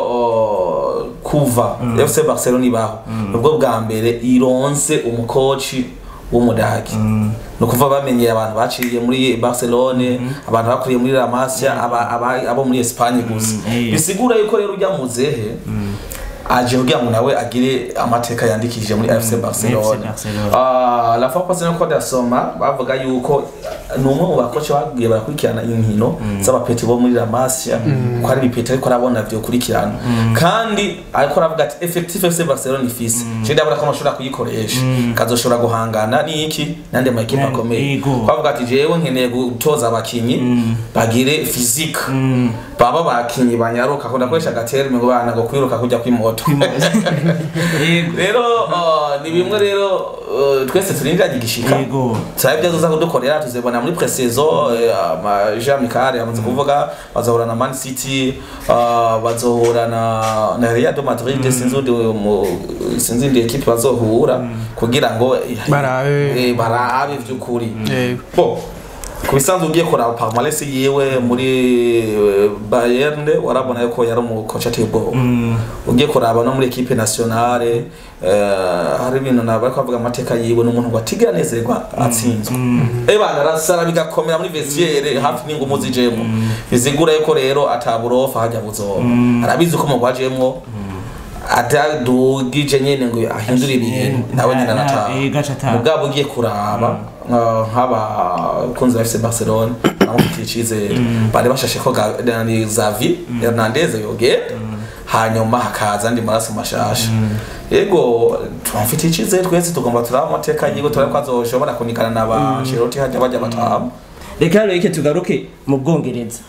S2: kuva FC Barcelone ibaho nubwo bwa mbere ironse umukoci w'umudagi, no kuva bamenyeye abantu baciye muri Barcelone, abantu bakuriye muri La Masia, abo muri Espagne gusa. Bisigura yuko rero ujya muzehe aje kugira ngo nawe agire amateka yandikishije muri FC Barcelone. La fois passée nko ndasoma bavuga yuko ni umwe mu bakoci bagiye barakurikirana inkino z'abapeti bo muri La Masia, ko ari bipeti ariko arabona vyo kurikirana, kandi ariko aravuga ati effectif FC Barcelone ifise je ndabona ko nashobora kuyikoresha kazoshobora guhangana n'iki nande ma equipe akomeye. Bavuga ati jewe nkeneye gutoza abakinyi bagire physique, baba bakinyi banyaruka ko ndakoresha agaterme ngo bana ngo kwiruka kujya kwimoto. Rero ni bimwe rero twese turindira igishika turabe byo kudukorera, tuzebona muri pre-saison. Jean Michael yamaze kuvuga bazohura na Man City, bazohura na Real Madrid, sinzi ndi equipe bazohura kugira ngo barabe vy'ukuri. Bo kubisanzwe ugiye kuraba palmarès yiwe muri Bayern warabona yuko yari umukoca ateye ubwoba. Ugiye kuraba no muri equipe nationale hari ibintu nabo ariko avuga amateka yiwe n'umuntu ngo atigira nezerwa atsinzwe. Bana arasara bigakomera muri vestiaire hafi n'ingumu zijemo. Bizigura yuko rero ataburofa hajya buzoba. Arabizi ko mugwajemwo atadugije nyene ngo ahindure ibintu nawe nyene arataha. Mugabo ugiye kuraba nk'aba kunzi FC Barcelone bamufitiye icizere, bari bashashe ko Xavi Hernandez yogenda, hanyuma hakaza andi maraso mashasha. Yego tumufitiye icizere twese, tugomba turaba amateka yiwe, turabe ko azoshobora kunikana na ba Ancelotti hajya bajya bataha.
S1: Reka rero tugaruke mu Bwongereza.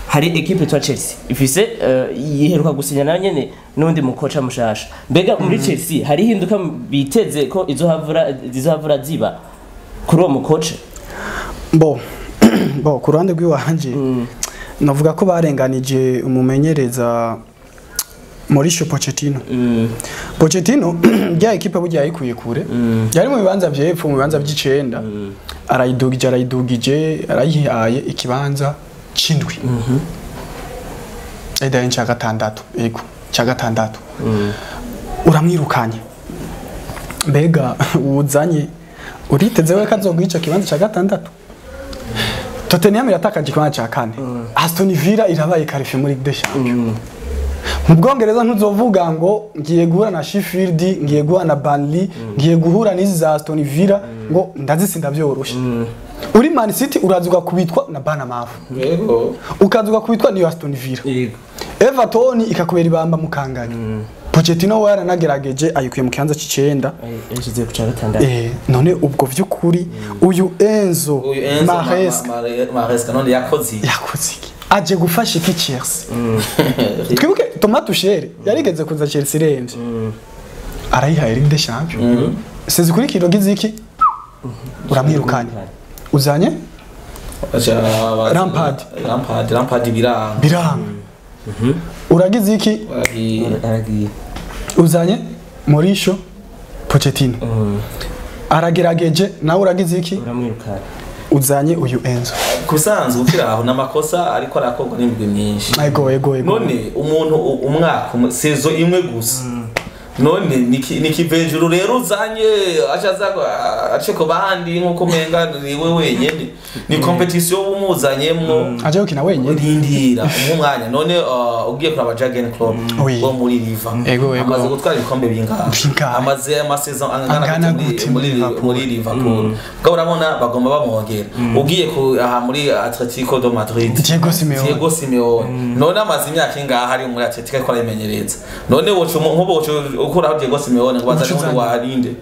S1: Hari equipe twa Chelsea ifise yiheruka gusinya nayo nyene n'undi mukoca mushasha. Mbega muri Chelsea hari hinduka biteze ko izohavura ziba kuri uwo mukoca?
S3: Bo ku ruhande rw'iwanje navuga ko barenganije umumenyereza Mauricio Pochettino. Pochettino rya equipe burya yayikuye kure, yari mu bibanza vy'epfo, mu bibanza vy'icenda, arayidugije arayihaye ikibanza c'indwi. Eda cya gatandatu, yego cya gatandatu. Uramwirukanye, mbega uzanye uriteze we kazoguha ico kibanza cya gatandatu? Tottenham iratakaje ikibanza cya kane, Aston Villa irabaye qualifié muri Ligue des Champions. Mu Bwongereza ntuzovuga ngo ngiye guhura na Sheffield, ngiye guhura na Burnley, ngiye guhura n'izi za Aston Villa ngo ndazisinda vyoroshe. Uri Man City urazuka kubitwa na Bournemouth.
S2: Yego.
S3: Ukazuka kubitwa ni Aston Villa.
S1: Yego.
S3: Everton ikakubera ibamba mukanganya. Pochettino we yaranagerageje ayikuye mu kibanza c'icenda.
S1: Yashize ku ca gatandatu.
S3: None ubwo vy'ukuri uyu Enzo
S2: Maresca none yakoze
S3: iki? Aje gufasha iki Chelsea? Twibuke Thomas Tuchel yarigeze kuza Chelsea iremvye. Arayihaye Ligue des Champions. Sezi kuri kiro giziki uramwirukanye. Uzanye Lampard biranga. Uragize iki?
S1: Aragiye.
S3: Uzanye Mauricio Pochettino. Aragerageje nawe uragize iki?
S1: Uramwirukanye.
S3: Uzanye uyu Enzo.
S2: Kusanzwe ukira aho namakosa ariko arakorwa n'imigwi myinshi.
S3: Ego.
S2: None umuntu umwaka sezo imwe gusa. None nikivejuru rero uzanye achaza ace ko bandi nkuko menga niwe wenyene ni competition umuzanyemwo
S3: aje gukina wenyene
S2: ndindira umwanya. None ugiye kuraba Jurgen Klopp wo muri Liverpool amaze gutwara ibikombe bingahe, amaze ama season angana gute muri Liverpool, bwo urabona bagomba bamwongera. Ugiye ku aha muri Atletico de Madrid Diego Simeone none amaze imyaka ingahe ari muri Atletico ariko arayimenyereza. None wocu nkubo wocu ukuraho Diego Simeone ngo bazane undi warinde,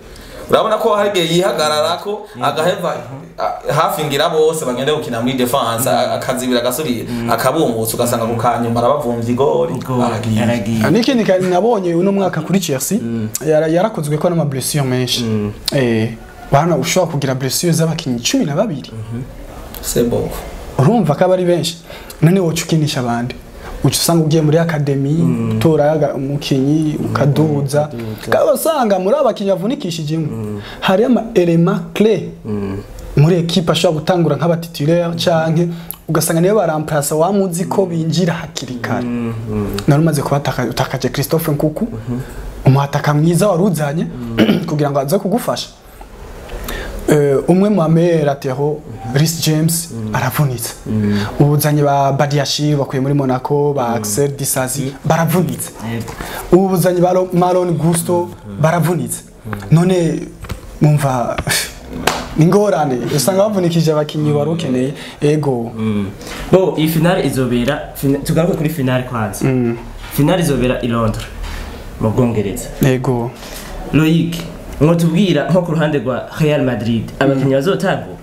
S2: urabona ko hari gihe yihagararako agaheva hafi ngira bose bagende gukina muri defense, akazibira agasubira akabumutsa, ugasanga ku kanyuma arabavumvye igori aragiye.
S3: N'ikindi kandi nabonye uno mwaka kuri Chelsea yarakozwe ko n'ama blessure menshi. Bana ushobora kugira blessure z'abakinyi 12.
S2: C'est bon.
S3: Urumva ko abari benshi. None woca ukinisha abandi. Uca usanga ugiye muri academy utora umukinyi ukaduza. Kandi usanga muri abakinyi avunikishijemo hari ama élément clé muri équipe ashobora gutangura nk'aba titulaire canke ugasanga niyo baramplasa wamuzi ko binjira hakiri kare. Nari umaze kubataka utakaje Christophe Nkuku umuhataka mwiza waruzanye kugira ngo aze kugufasha. Umwe mu amerateho Reece James aravunitse. Ubuzanye ba Badiashile bakuye muri Monaco, ba Axel Disasi baravunitse. Ubuzanye ba Malon Gusto baravunitse. None mumva ningorane usanga bavunikije abakinyi barukeneye ego.
S1: Bo iyi finale izobera tugaruke kuri finale kwanza. Finale izobera i Londres mu Bwongereza.
S3: Ego.
S1: Loic ngo tubwira nko ku ruhande rwa Real Madrid abakinyi bazotangura.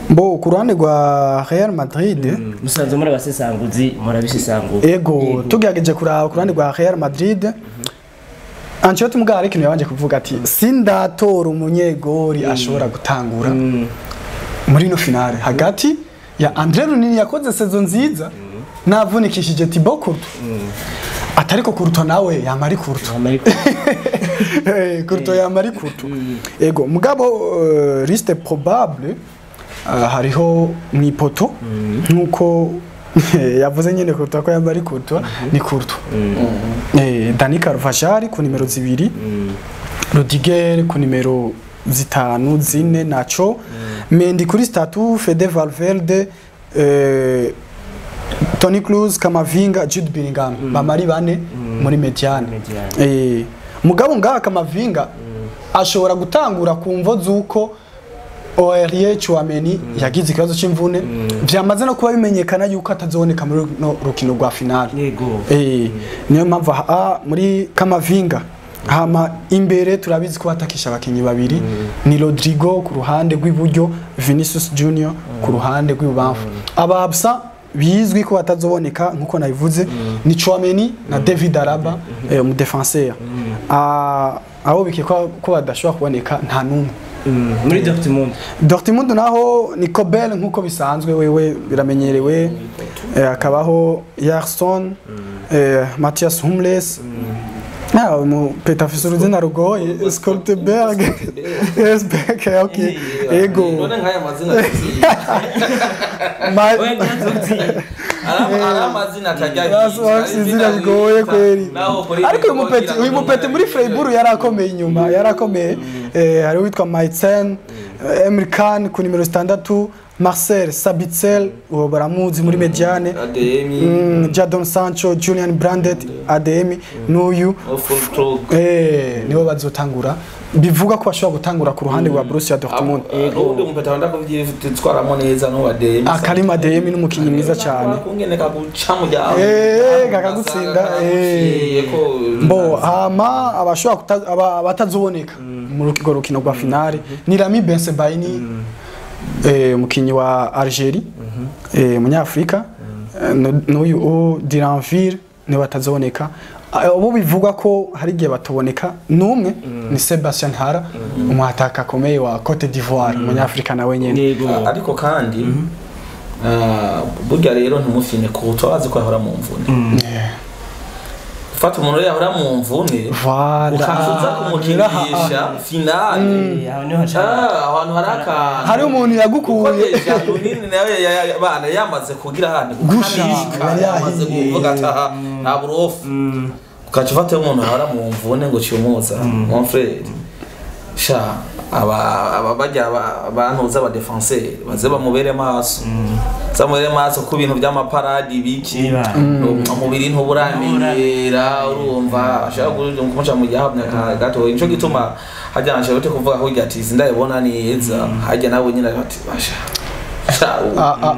S3: Bo ku ruhande rwa Real Madrid
S1: musanze muri abasesanguzi murabisesangura.
S3: Ego tugerageje kuraba ku ruhande rwa Real Madrid. Ancelotti mugabo ikintu yabanje kuvuga ati sindatora umunyegori ashobora gutangura muri no finale hagati ya André Runini yakoze saison nziza navunikishije Thibaut Courtois. Atariko Courtois nawe yamari Courtois. Courtois yamari Courtois. Ego mugabo liste probable hariho mwipoto nkuko yavuze nyene Courtois ko yamari Courtois ni Courtois. Dani Carvajal ku nimero 2, Rudiger ku nimero 5 zine Nacho, Mendy kuri statu, Fede Valverde, Toni Kroos, Kamavinga, Jude Bellingham bamari bane muri mediane. Mugabo ngaha Kamavinga ashobora gutangura kumvo zuko Aurelien Tchouameni yagize ikibazo c'imvune vyamaze no kuba bimenyekana yuko atazoboneka muri no rukino rwa finale.
S1: Yego.
S3: Niyo mpamvu muri Kamavinga hama imbere turabizi ko batakisha abakinyi babiri ni Rodrigo ku ruhande rw'iburyo, Vinicius Junior ku ruhande rw'ibubamfu. Aba absent bizwi ko batazoboneka nkuko nabivuze ni Tchouameni na David Alaba mu défenseur. Abo bikekwa ko badashobora kuboneka nta numwe.
S1: Muri Dortmund.
S3: Dortmund naho ni Kobel nkuko bisanzwe wewe biramenyerewe, akabaho Yarson, Matthias Hummels, mu Peter Fisuruzina rugoye Skoltenberg, Esbeck, okay. Ego.
S2: None nkaya mazina amazina atajya
S3: izina bigoye kweri. Ariko uyu mupeti muri Freiburg yarakomeye inyuma, yarakomeye. Hari witwa Maitzen, Emre Can ku nimero 6, Marcel Sabitzer uwo baramuzi muri mediane, Jadon Sancho, Julian Brandt, ADM n'uyu nibo bazotangura. Bivuga ko bashobora gutangura ku ruhande rwa Borussia Dortmund.
S2: Ubundi umupeta wanda kuvyitwaramo neza no ADM.
S3: Akarima ADM n'umukinyi mwiza cyane.
S2: Kungene kaguca mu ryawe.
S3: Kakagutsinda. Bo hama abashobora batazoboneka mu rukiko rukino rwa finale ni Rami Bensebaini, umukinyi wa Algeria, umunyafrika, n'uyu Diranville ni batazoboneka. Abo bivugwa ko hari igihe batoboneka numwe ni Sebastien Hara, umuhataka akomeye wa Cote d'Ivoire, umunyafrika nawe nyene.
S2: Ariko kandi burya rero ntimufine Courtois azi ko yahora mu mvune. Fata umuntu yahora mu mvune ukaza kumukinisha finale. Ahantu hari akantu
S3: hari umuntu yagukuye
S2: nini nawe bana yamaze kugira handi yamaze kuvuga ati nta burofu ukaca ufata umuntu yahora mu mvune ngo cyumuza mon frère sha aba bajya abantu z'aba défenseur baze bamubere maso zamubere maso ku bintu by'amaparadi biki umubiri ntuburamenyera urumva ashaka kumuca mu gihamya gato nico gituma hajya Ancelotti kuvuga ko ati sindayibona neza hajya nawe nyine ati basha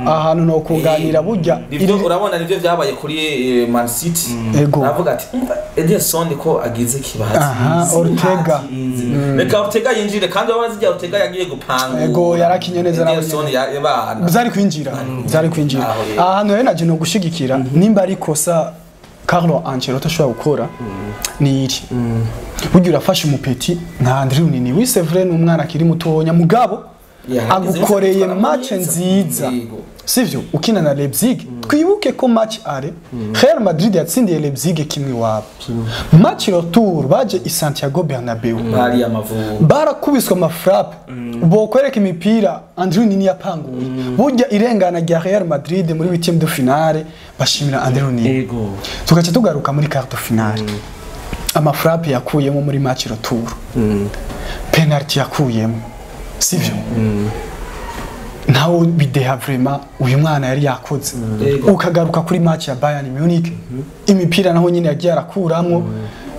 S3: ahantu no kunganira burya
S2: urabona nivyo byabaye kuri Man City navuga ati Ederson ko agize kibazo
S3: Ortega
S2: reka Ortega yinjire kandi wabazi igihe Ortega yagiye gupanga
S3: ego yarakinye neza nawe
S2: Ederson yabana
S3: byari kwinjira ahantu rero naje no gushigikira nimba ari kosa Carlo Ancelotti ashobora gukora ni iri. Burya urafashe umupeti nka André Runini, oui c'est vrai ni umwana akiri mutonya, mugabo agukoreye match nziza, sivyo? Ukina na Leipzig, twibuke ko match aller Real Madrid yatsindiye Leipzig kimwe iwabo, match retour baje i Santiago Bernabeu
S2: bari amavubi
S3: barakubiswe amafrappe, bokwereka imipira André Runini yapanguye. Burya irengana rya Real Madrid muri huitième de finale bashimira André Runini.
S1: Ego.
S3: Tugaca tugaruka muri quart de finale, amafrappe yakuyemo muri match retour, penalty yakuyemo, sivyo? Ntawe bideha vraiment uyu mwana yari yakoze. Ukagaruka kuri match ya Bayern Munich, imipira naho nyine yagiye arakuramwo,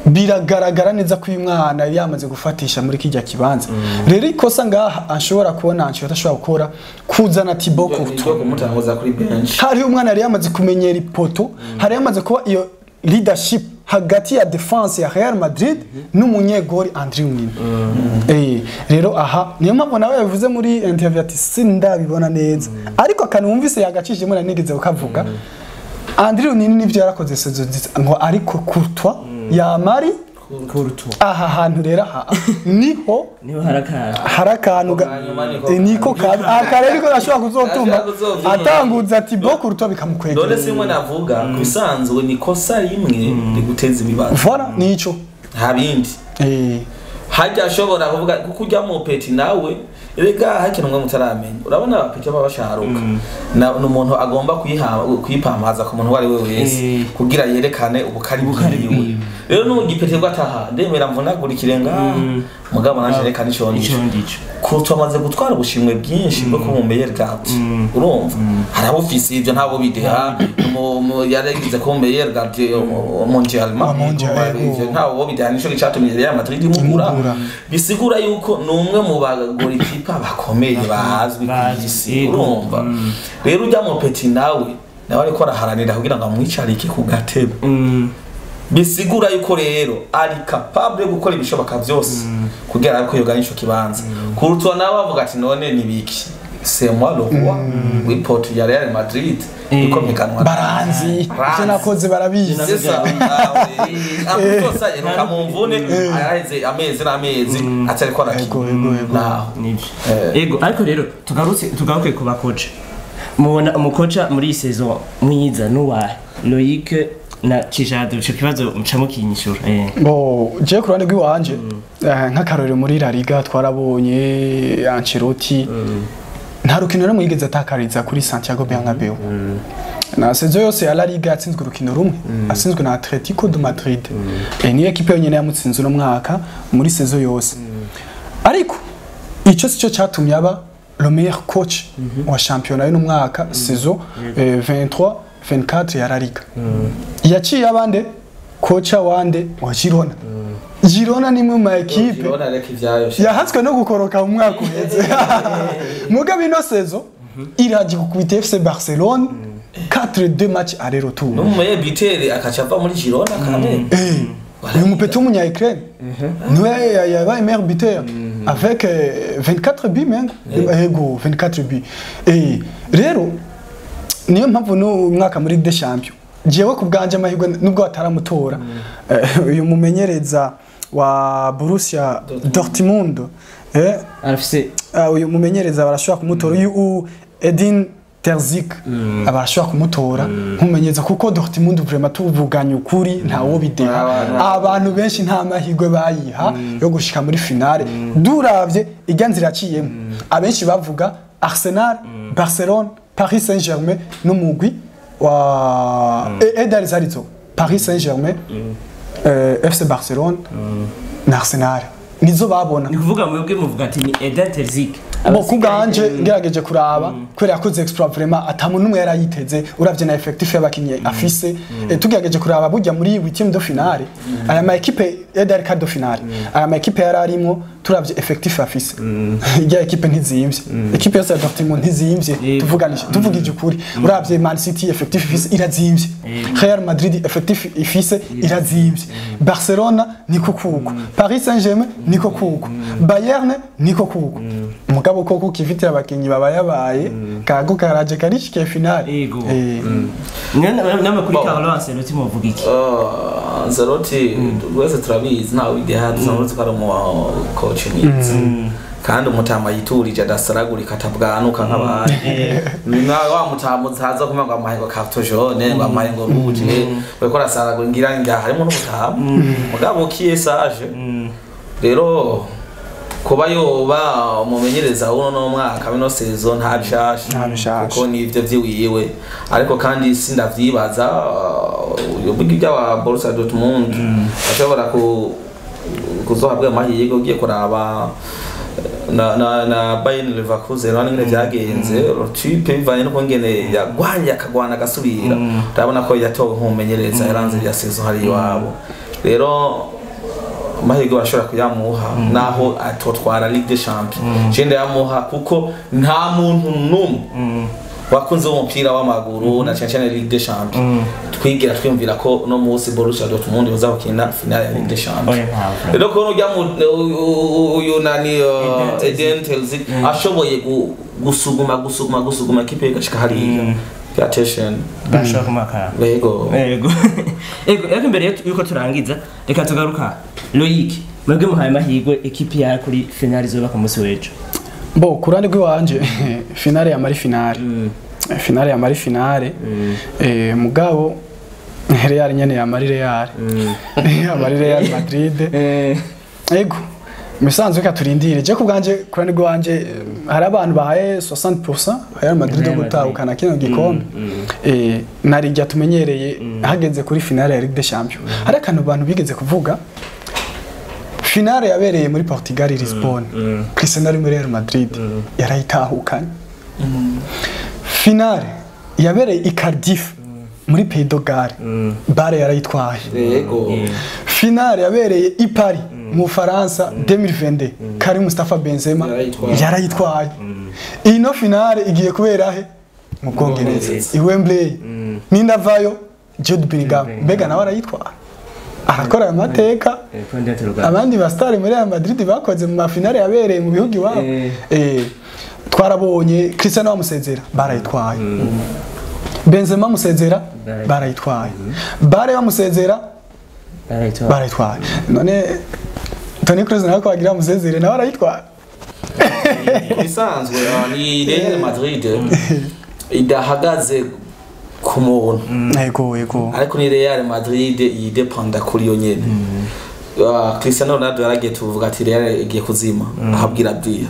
S3: biragaragara neza ko uyu mwana yari yamaze gufatisha muri kijya kibanza. Rero ikosa ngaha ashobora kubona Ancelotti ashobora gukora, kuzana Thibaut Courtois
S2: Nibyo, kumutanguza kuri bench.
S3: Hariho umwana yari yamaze kumenyera ipoto, hari yamaze kuba iyo leadership hagati ya defense ya Real Madrid n'umunyegori André Runini. Rero aha niyo mpamvu nawe yavuze muri interview ati sindabibona neza, ariko akantu wumvise yagacishijemo nanigeze kukavuga. André Runini nivyo yarakoze saison nziza ngo, ariko Courtois yamari
S1: Courtois.
S3: Aha hantu rero aha niho
S1: niho harakara.
S3: Hari akantu
S2: Hanyuma niko
S3: niko aka rero niko gashobora kuzotuma
S2: Gashobora kuzotuma.
S3: atanguza Thibaut Courtois bikamukwegera.
S2: None simwe navuga ku bisanzwe ni kosa rimwe riguteza ibibazo.
S3: Voilà, nico.
S2: Nta bindi. Hajya ashobora kuvuga kuko ujya mu peti nawe rega hakinwa mutaramenya, urabona abapeti baba basharuka. Ni umuntu agomba kuyipampaza ku muntu uwo ari we wese kugira yerekane ubukari
S1: Ubukari
S2: bwiwe.
S1: bwiwe.
S2: Rero n'ugipeti bwo ataha ndemera mvunagurikire ngaha, mugabo nanje reka nico
S1: ico
S2: ndico.
S1: Ndico.
S2: Courtois amaze gutwara ubushimwe bwinshi bwo kuba umumeilleur gardien, urumva harabufise ivyo ntabo bideha. Yaragize kuba umumeilleur gardien mondialement.
S3: Ah, mondial, yego.
S2: Ivyo ntawo bideha, nico gicatumye Real Madrid imugura.
S3: Imugura.
S2: Bisigura yuko ni umwe mu bagolikipa bakomeye bazwi ku
S1: Bazwi,
S2: isi.
S1: yego.
S2: Urumva rero ujya mu peti nawe ariko araharanira kugira ngo amwicarike ku gatebe. Bisigura yuko rero ari capable yo gukora ibishoboka byose kugira ngo yogane ico kibanza. Courtois nawe avuga ati none ni biki, c'est moi le roi w'ipoto ya Real Madrid ikompekanwa.
S3: Baranzi ivyo nakoze, barabizi.
S2: C'est ça. Amutosa yeruka mu mvune, araheze amezi n'amezi atariko arakina.
S3: Ego.
S2: Naho
S1: Nibyo. Ego, ariko rero tugaruke ku bakoca. Mubona umukoca muri iyi saison mwiza nuwahe? Loic na Cijado, ico kibazo muca mukinyishura.
S3: Bo je ku ruhande rw'iwanje, nk'akarorero muri La Liga twarabonye Ancelotti nta rukino rumwe yigeze atakariza kuri Santiago Bernabeu. Na saison yose ya La Liga yatsinzwe urukino rumwe, atsinzwe na Atletico de Madrid. Niyo ekipe yonyene yamutsinze uno mwaka muri saison yose, ariko icyo sico cyatumye aba le meilleur coach wa championnat y'uno mwaka, saison 23 24 ya La Liga. Yaciye abande kocha wande wa Girona. Girona ni imwe mu ma ekipe
S2: Girona reka ivyayo.
S3: yahatswe no gukoroka mu mwaka uheze, mugabo ino saison iraje gukubita FC Barcelone 4-2 match aller retour.
S2: N'umumeilleur buteur akaca ava muri Girona kamwe.
S3: Uyu mupeti w'umunya Ukraine niwe yabaye meilleur buteur avec 24 buts mengo, yego, 24 buts. Rero niyo mpamvu n'uyu mwaka muri Ligue des Champions jewe ku bwanje amahirwe, nubwo bataramutora, uyu mumenyereza wa Borussia Dortmund,
S1: Arafise
S3: uyu mumenyereza barashobora kumutora, uyu Edin Terzic barashobora kumutora nk'umumenyereza, kuko Dortmund vraiment tuvuganye ukuri ntawo bideha. Abantu benshi nta mahirwe bayiha yo gushika muri finale. Duravye ijya nzira yaciyemo, abenshi bavuga Arsenal, Barcelone, Paris Saint-Germain n'umugwi wa Eder Zarizo, Paris Saint-Germain, FC Barcelone na Arsenal nizo babona.
S1: Ni kuvuga mwebwe muvuga ati ni Eden Terzic.
S3: Bo kubwanje ngerageje kuraba kubera yakoze exploit vraiment atamuntu n'umwe yarayiteze, uravye na effectif y'abakinyi afise. Tugerageje kuraba burya muri huitième de finale aya ma équipe Eder quart de finale aya ma équipe yari arimwo, turavye effectif afise ijya équipe ntizimvye, équipe yose ya Dortmund ntizimvye.
S1: Yego.
S3: Tuvuganisha tuvugije ukuri, uravye Man City effectif ifise irazimvye. Real Madrid effectif ifise irazimvye, Barcelona niko kuko, Paris Saint-Germain niko kuko, Bayern niko kuko. Mugabo koko kifitira abakinyi babayabaye kago karaje karishikiye finale.
S1: Yego. Namwe kuri Carlo Ancelotti muvuga iki?
S2: Ancelotti wese turabizi ntawe idehaza uretse ko ari umu coach mwiza kandi umutama yiturije adasaragurika atabwanuka nk'abandi. Nawe wa mutama utaza kumva ngo amahe ngo carton jaune ngo amahe ngo rouge, uriko arasaragura ngira ngira harimo n'umutama mugabo kiyesaje. Rero kuba yoba umumenyereza w'uno mwaka w'ino saison nta bishasha kuko nivyo vyiwiwe, ariko kandi sindavyibaza ubugi bya Borussia Dortmund ashobora kuzohabwa amahirwe. Ugiye kuraba na Bayern Leverkusen nani ngene vyagenze, type bivanye no ngene yagwanye akagwana agasubira, urabona ko yatowe nk'umumenyereza yaranze ya saison hari iwabo. Rero amahirwe bashobora kuyamuha naho atotwara Ligue des Champions, je ndayamuha kuko nta muntu n'umwe wakunze umupira w'amaguru na cyane cyane Ligue des Champions twigira twiyumvira ko no munsi Borussia Dortmund bazakina finale ya Ligue des Champions. Rero ko ujya uyu nani Eden Terzic ashoboye gusuguma equipe igashika hariya attention
S1: bashaka kumaka.
S2: Yego.
S1: Yego. Yego, ariko imbere yuko turangiza reka tugaruka Loic, mwebwe muhaye amahirwe equipe ya kuri finale izoba ku munsi w'ejo.
S3: Bo kurande rw'iwanje finale ya mari finale. Finale ya mari finale. Mugabo Real nyene ya mari Real. Ya mari Real Madrid. Yego. Misanzwe katurindire je kubganje kurande rw'iwanje hari abantu bahaye 60% Real Madrid gutahukana kino gikombe. Narijya tumenyereye hageze kuri finale ya Ligue des Champions. Hari akantu abantu bigeze kuvuga finale yabereye muri Portugal Lisbonne. Cristiano ari muri Real Madrid yarayitahukanye. Finale yabereye i Cardiff muri Pays de Galles, Bare yarayitwaye.
S2: Yego.
S3: Finale yabereye i Paris mu Faransa 2022, Karim Mustafa Benzema yarayitwaye. Ino finale igiye kubera he? Mu Bwongereza i Wembley. Nindavayo Jude Bellingham mbega nawe arayitwara, arakora amateka abandi ba star muri Real Madrid bakoze mu mafinale yabereye mu bihugu iwabo. Twarabonye Cristiano bamusezera barayitwaye, Benzema musezera barayitwaye, Bare bamusezera barayitwaye. None Toni Kroos nawe kwagira musezere nawe arayitwaye.
S2: Bisanzwe ni Real Madrid idahagaze ku muntu.
S3: Yego yego.
S2: Ariko ni Real Madrid yidependa kuri yo nyene. Cristiano Ronaldo yaragiye tuvuga ati Real igiye kuzima, ahabwira bwiya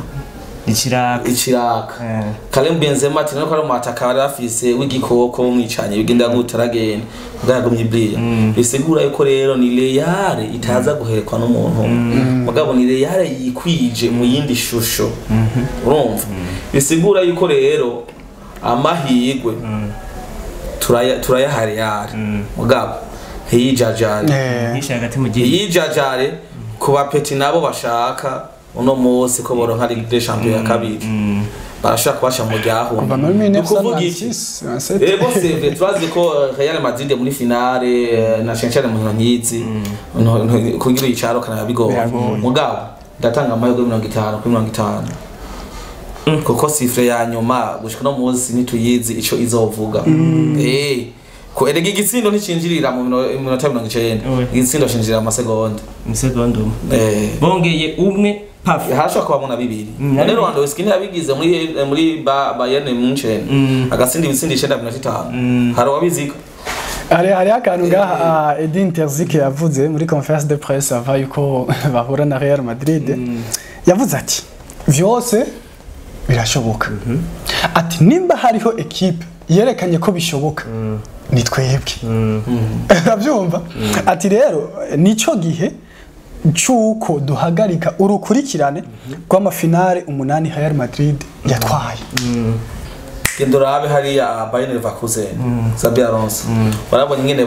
S2: Iciraka. Karim Benzema ati nako ari umwataka bari bafise w'igikoko umwicanye bigenda gutaragenda bwagumye bwiya. Bisigura yuko rero ni Real itaza guherekwa n'umuntu. Mugabo ni Real yikwije mu yindi shusho. Urumva? Bisigura yuko rero amahirwe turayahari yari mugabo ntiyijajare ntiyijajare kuba peti nabo bashaka uno munsi ko boronka Ligue des Champions ya kabiri barashaka kubasha mu ryaho. Kuvuga iki? Ego c'est turazi ko Real Madrid muri finale na cyane mu nkizi kugira icaro kana bigoye. Mugabo ndatanga amahirwe 50 kuri 50 kuko sifre ya nyuma gushika no munsi ntituyizi ico izovuga. Ko erega igitsindo nticinjirira mu minota 90, igitsindo cinjirira mu masegonda.
S1: Mu umwe. Bongeye umwe paf.
S2: Hashobora kuba muna bibiri. None Lewandowski ntiyabigize muri Bayern Munchen agatsinda ibitsindo 9.5. Hari wabizika.
S3: Hari akantu ngaha Edin Terzic yavuze muri conférence de presse ava yuko bahura na Real Madrid. Yavuze ati vyose birashoboka. Ati nimba hariho equipe yerekanye ko bishoboka ni twebwe. Urabyumva? Ati rero nico gihe cyuko duhagarika urukurikirane rw'amafinale 8 Real Madrid yatwaye.
S2: Gendo rabe hariya Bayern Leverkusen Xabi Alonso barabonye ingene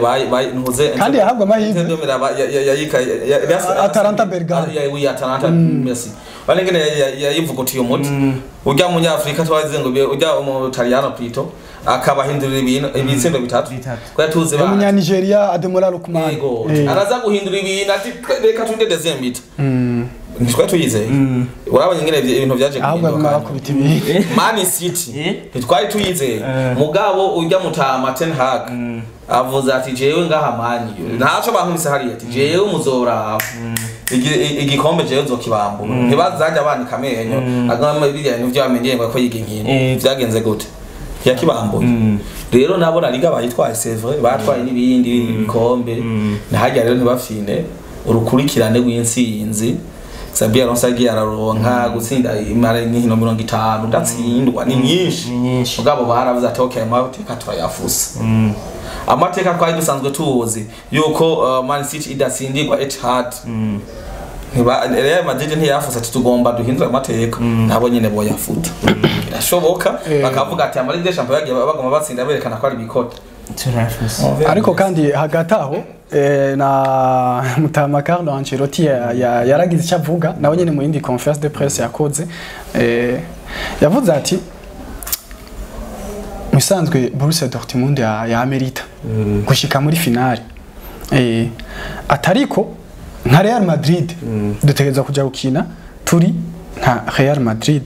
S2: ntuze
S3: kandi yahabwa amahirwe
S2: yayika
S3: Atalanta Bergamo
S2: ya Atalanta merci bari ngene yayivugutiye umuti ujya mu Nyafrika twazize ngo ujya mu Italiano plutôt Akabahindurira ibintu ibitsindo bitatu. Kwa tuzi ba
S3: Umunya Nigeria Ademola Lookman.
S2: Yego. Araza guhindura ibintu ati reka tunde deuxième mi-temps. Nitwa tuyizeye. Urabonye ngene ibintu vyaje
S3: ahubwo bakubita ibintu.
S2: Man City ntitwari tuyizeye. Mugabo ujya mutama Ten Hag avuze ati jewe ngaha mani ntaco bankubise hariya ati jewe muzora igikombe jewe nzokibambura. Ntibazajya banika amenyo agama biriya bintu vyamenyeye ngo ko yiga inkino vyagenze gute yakibambuye. Rero nabo La Liga bayitwaye c'est vrai batwaye n'ibindi bikombe nahajya rero ntibafine urukurikirane rw'intsinzi. Xabi Alonso agiye araronka gutsinda imara inkino 50 ndatsindwa ni nyinshi. Mugabo baravuze ati okay amateka turayafusa. Amateka twari dusanzwe tuzi yuko Man City idatsindirwa Etihad. Real Madrid ntiyafusa ati tugomba duhindura amateka nabo nyene boyafuta. Birashoboka bakavuga ati ama Ligue des Champions yagiye bagoma batsinda berekana ko ari bikota.
S3: Ariko kandi hagati aho na Mutama Carlo Ancelotti yaragize icyo avuga nawe nyene mu yindi conférence de presse yakoze yavuze ati musanzwe Borussia Dortmund ya Amerita gushika muri finale atariko nka Real Madrid dutegereza kuja gukina turi nka Real Madrid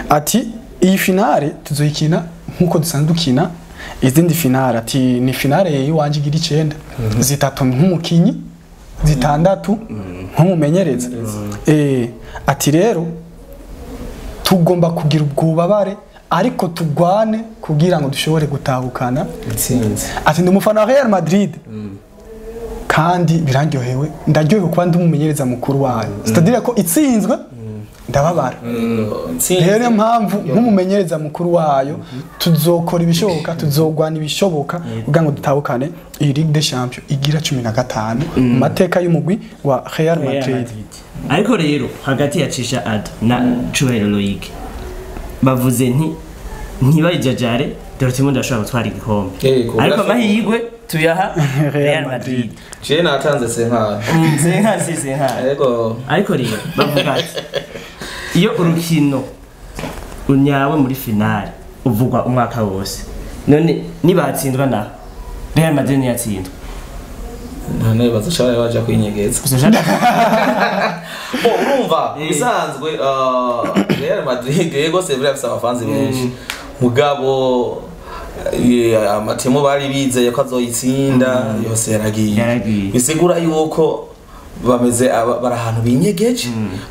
S3: ati iyi finale tuzoyikina nkuko dusanzwe dukina izindi finale ati ni finale yiwanje igira 9 zitatu nk'umukinyi zitandatu nk'umumenyereza ati rero tugomba kugira ubwubabare ariko tugwane kugira ngo dushobore gutahukana
S2: intsinzi.
S3: Ati ndi umufana wa Real Madrid kandi birandyohewe ndaryohewe kuba ndi umumenyereza mukuru wayo c'est-à-dire ko itsinzwe ndababara. Rero mpamvu nk'umumenyereza mukuru wayo tuzokora ibishoboka tuzogwana ibishoboka kugira ngo dutahukane iyi Ligue des Champions igira 15 mu mateka y'umugwi wa Real Madrid.
S1: Ariko rero hagati ya Cisha Ado na Cubahiro Loic bavuze nti ntibayijajare Dortmund ashobora gutwara igikombe. Ariko amahirwe tuyaha Real Madrid.
S2: Je natanze senkara.
S1: Senkara.
S2: Yego.
S1: Ariko rero bavuga ati iyo urukino unyawe muri finale uvugwa umwaka wose none nibatsindwa na Real Madrid niyatsindwa
S2: none bazoshobora baje kwinyegeza. Bo urumva bisanzwe Real Madrid yego c'est vrai afise abafanzi benshi mugabo amatemo bari bizeye ko azoyitsinda yose yaragiye. Bisigura yuko bameze bari ahantu binyegeje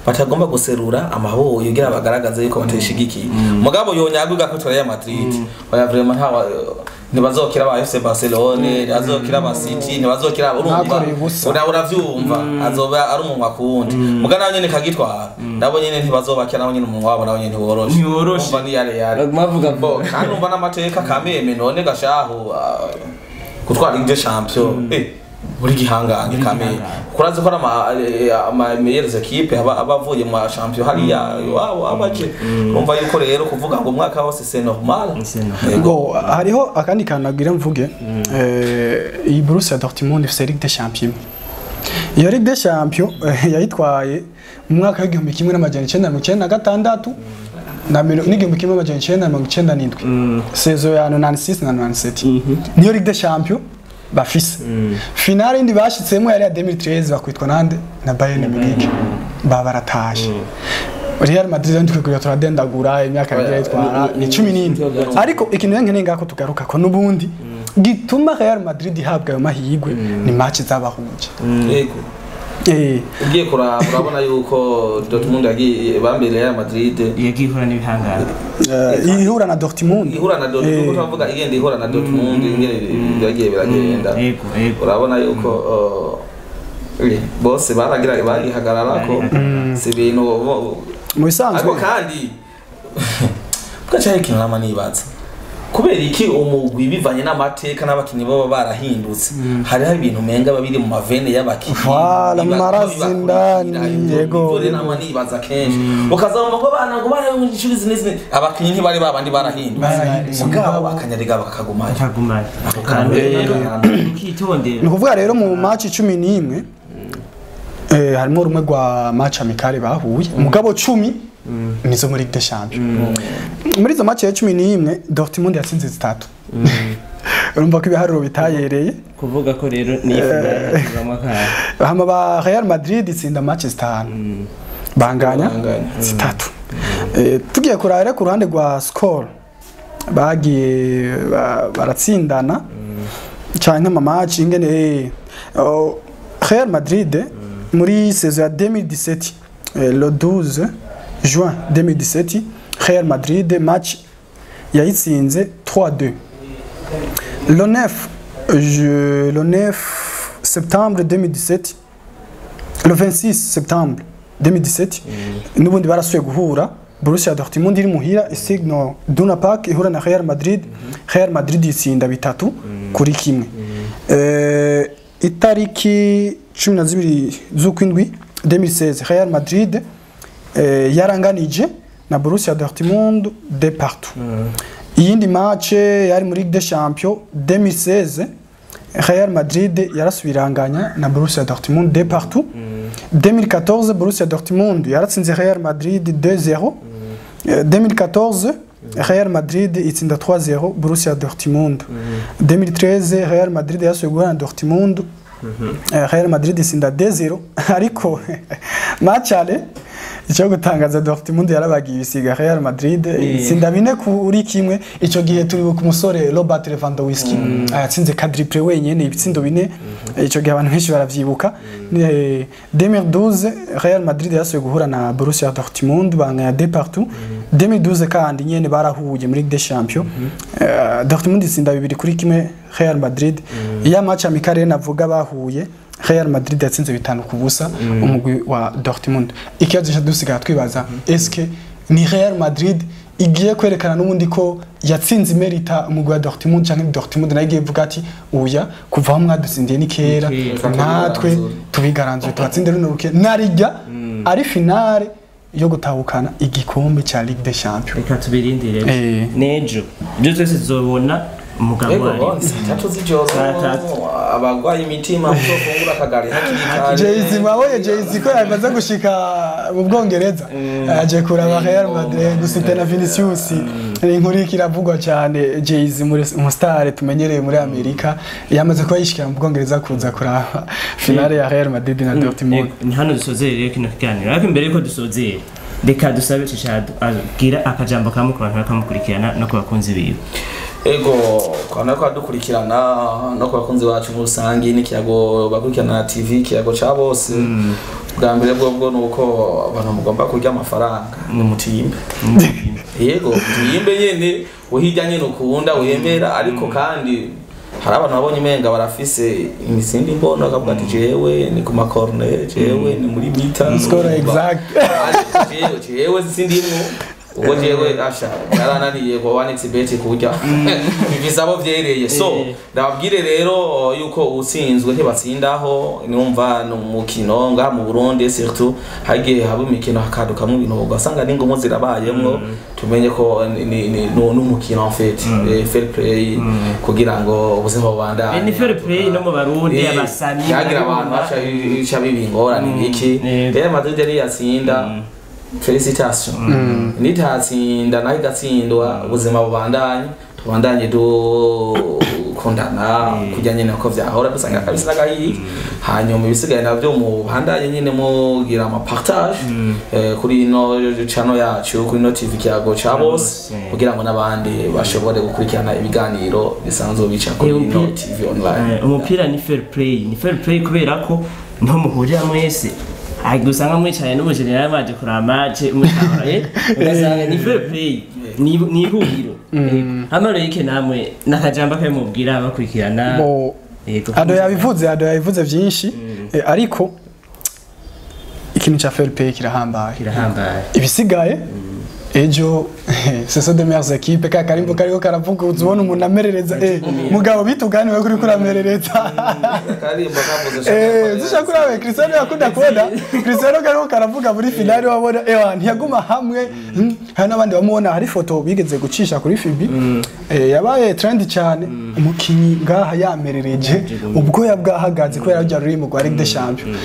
S2: batagomba guserura amaboyo kugira bagaragaze yuko bateshigikiye. Mugabo yonyagwiga ko Real Madrid oya vraiment nta ntibazokira ba FC Barcelone ntibazokira ba City ntibazokira urumva uravyumva azoba ari umunwa kuwundi mugabo nawe nyene kagitwara nabo nyene ntibazobakira nabo nyene umunwa wabo nabo nyene ntiworoshe umva ni yare yare
S1: bavuga
S2: bo kandi umva n'amateka kameme none gashaho gutwara Ligue des Champions buri gihangange kameme kurazi ko ama meilleures équipes abavuye mu champion hariya iwabo abaje umva yuko rero kuvuga ngo umwaka wose c'est normal.
S3: Ngo hariho akandi kantu nagira mvuge iyi Borussia Dortmund ifise Ligue des Champions. Iyo Ligue des Champions yayitwaye mu mwaka w'igihumbi kimwe n'amajana icenda na mirongo icenda na gatandatu na n'igihumbi kimwe n'amajana icenda na mirongo icenda n'indwi saison ya 96 na 97 niyo Ligue des Champions bafise. Finale indi bashitsemo yari ya 2013 bakwitwa nande na Bayern Munich babarataje. Real Madrid ndi kwigura turadendagura imyaka yagiye itwara ni 14 ariko ikintu nkeneye ngako tugaruka ko nubundi gituma Real Madrid ihabwa ayo mahirwe ni match zabahuje.
S2: Yego. Ugiye kuraba urabona yuko Dortmund yagiye bambere Real Madrid
S1: yagiye ihura n'ibihangano
S3: ihura na Dortmund
S2: ihura na Dortmund turavuga igenda ihura na Dortmund ingene yagiye biragenda. Urabona yuko bose baragira barihagarara ko si ibintu
S3: mu bisanzwe.
S2: Ariko kandi bwacaye ikintu nama nibaza kubera iki umugwi bivanye n'amateka n'abakinyi baba barahindutse hari hari ibintu menga babiri mu mavene y'abakinyi
S3: voilà marazindani yego
S2: nama nibaza kenshi ukazabona ngo bana ngo barahindutse n'izi abakinyi ntibari babandi barahindutse mugabo akanyariga bakagumanya
S1: ukitondera.
S3: Ni kuvuga rero mu match 11 Harimo rumwe rwa match amicale bahuye mugabo 10 nizo muri Ligue des Champions. Muri izo match ya 11 Dortmund yatsinze 3. Urumva ko ibiharuro bitayereye
S1: kuvuga ko rero ni finale
S3: hama ba Real Madrid itsinda match 5 banganya 3. Tugiye kurara ku ruhande rwa score bagiye baratsindana cyane ama match ingene Real Madrid muri saison ya 2017 le 12 juin 2017 Real Madrid match yayitsinze 3-2. Le 9 septembre 2017, le 26 septembre 2017, n'ubundi barasuye guhura Borussia Dortmund iri muhira Signal Iduna Park ihura na Real Madrid. Real Madrid itsinda 3-1. Itariki 12 z'ukwindwi 2016 Real Madrid yaranganije na Borussia Dortmund de partout. Iyindi match yari muri Ligue des Champions 2016 Real Madrid yarasubiranganya na Borussia Dortmund de partout. 2014 Borussia Dortmund yaratsinze Real Madrid 2-0. 2014 Real Madrid itsinda 3-0 Borussia Dortmund. 2013 Real Madrid yasubiye na Dortmund. Real Madrid itsinda 2-0 ariko match ale icyo gutangaza Dortmund yarabagiye ibisiga Real Madrid itsinda 4-1. Icyo gihe turi ku musore Robert Lewandowski ayatsinze quadruple wenyene ibitsindo 4. Icyo gihe abantu benshi baravyibuka. 2012 Real Madrid yasubiye guhura na Borussia Dortmund banganya 2 partout. 2012 kandi nyene barahuye muri Ligue des Champions. Dortmund itsinda 2-1 Real Madrid. Ya match amicale navuga bahuye Real Madrid yatsinze 5-0 umugwi wa Dortmund. Ikibazo dusigaye twibaza eske ni Real Madrid igiye kwerekana n'ubundi ko yatsinze merita umugwi wa Dortmund canke Dortmund nayo igiye vuga ati oya kuva aho mwadutsindiye ni kera natwe tubigaranzuye tubatsinde runo ruke narijya ari finale yo gutahukana igikombe ca Ligue des Champions.
S1: Reka tubirindire nejo ibyo twese tuzobona umugabo ari
S2: tatu z'ijoro abagwaye imitima muzofungura akagari hakiri kare.
S3: Jay-Z mwaboye Jay-Z ko yamaze gushika mu Bwongereza aje kuraba Real Madrid gusita na Vinicius. Inkuru ikiravugwa cyane Jay-Z mu star tumenyereye muri Amerika yamaze kuba yishikira mu Bwongereza kuza kuraba finale ya Real Madrid na Dortmund.
S1: Ni hano dusozere rero kino kiganiro, ariko imbere yuko dusozera reka dusabe Cicado abwira akajambo kamwe ku bantu bakamukurikirana no ku bakunzi biwe.
S2: Ego kwana kwa dukurikirana no ku bakunzi bacu mu rusangi n'ikiyago bakurikirana na TV kiyago ca bose. Bwa mbere bwo nuko abantu mugomba kurya amafaranga ni mutimbe. Yego mutimbe nyene uhijya nyene ukunda wemera, ariko kandi hari abantu babonye imenga barafise imisindi mbono akavuga ati jewe ni ku makorne, jewe ni muri mita
S3: score exact,
S2: jewe sindimwo ubwo jewe asha yarananiye ko wanitse beti kurya ibizabo vyereye. So ndababwire rero yuko utsinzwe ntibatsindaho, numva n'umukino nga mu Burundi surtout hagiye haba imikino hakadukamwe ibintu ugasanga n'ingomo zirabayemwo, tumenye ko ni n'umukino en fait fair play kugira ngo ubuzima bubandanye.
S1: Ni fair play no mu Barundi abasami
S2: yagira abantu baca bica bibingorane iki Real Madrid yari yatsinda Felicitation. Nitatsinda naho igatsindwa ubuzima bubandanye, tubandanye dukundana kujya nyene uko vyahora dusanga kabisa n'agahiye. Hanyuma ibisigaye navyo mubandanye nyene mugira ama partage kuri ino channel yacu, kuri ino TV Kiyago ca bose, kugira ngo n'abandi bashobore gukurikirana ibiganiro bisanzwe bica kuri ino TV online.
S1: Umupira ni fair play, ni fair play kubera ko niho muhurira mwese. Dusanga mwicaye n'umujenerali waje kuraba match mutabaye ugasanga ni fair play ni ihuriro. Hano rero iki namwe nakajamba kaye mubwira abakurikirana.
S3: Ado yabivuze byinshi ariko ikintu cha fair play kirahambaye. Ibisigaye Ejo ce sont des meilleures équipes, ka karimbo kariko karavuga, uzubona umuntu amerereza, mugabo bituganiwe kuri kuramerereza.
S2: Karimbo kavuze.
S3: Zisha kuri Cristiano yakunda kubona Cristiano kariko karavuga muri finale, wabona ewa ntiyaguma hamwe. Hari n'abandi bamubona, hari foto bigeze gucisha kuri Fibi, yabaye trend cyane, umukinyi ngaha yamerereje, ubwoya bwahagaze kubera rya rurimi rwa Ligue des Champions.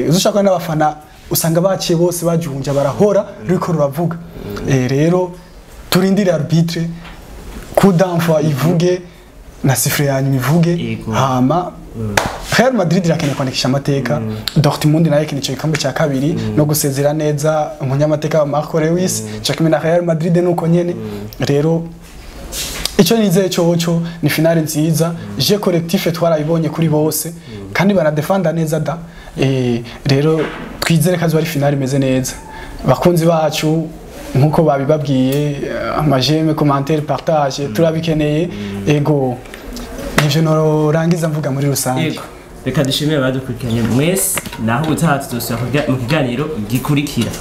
S3: Uzushaka n'abafana usanga baciye bose bajunja, barahora ruriko ruravuga. Rero turindire arbitre, coup d'envoi ivuge na sifflet ya nyuma ivuge. Hama Real Madrid irakeneye kwandikisha amateka, Dortmund nayo ikeneye ico gikombe cya kabiri no gusezera neza umunyamateka wa Marco Reus, co kimwe na Real Madrid nuko nyene. Rero icyo nizeye cyoco ni finale nziza, jeu collectif twarabibonye kuri bose kandi banadefanda neza da. Rero twizere ko azoba ari finale imeze neza. Bakunzi bacu, nkuko babibabwiye, ama j'aime, commentaire, partage turabikeneye. Ego, nivyo norangiza mvuga muri rusange.
S1: Yego. Reka dushimire abadukurikiranye mwese, naho ubutaha tuzosubira mu kiganiro gikurikira.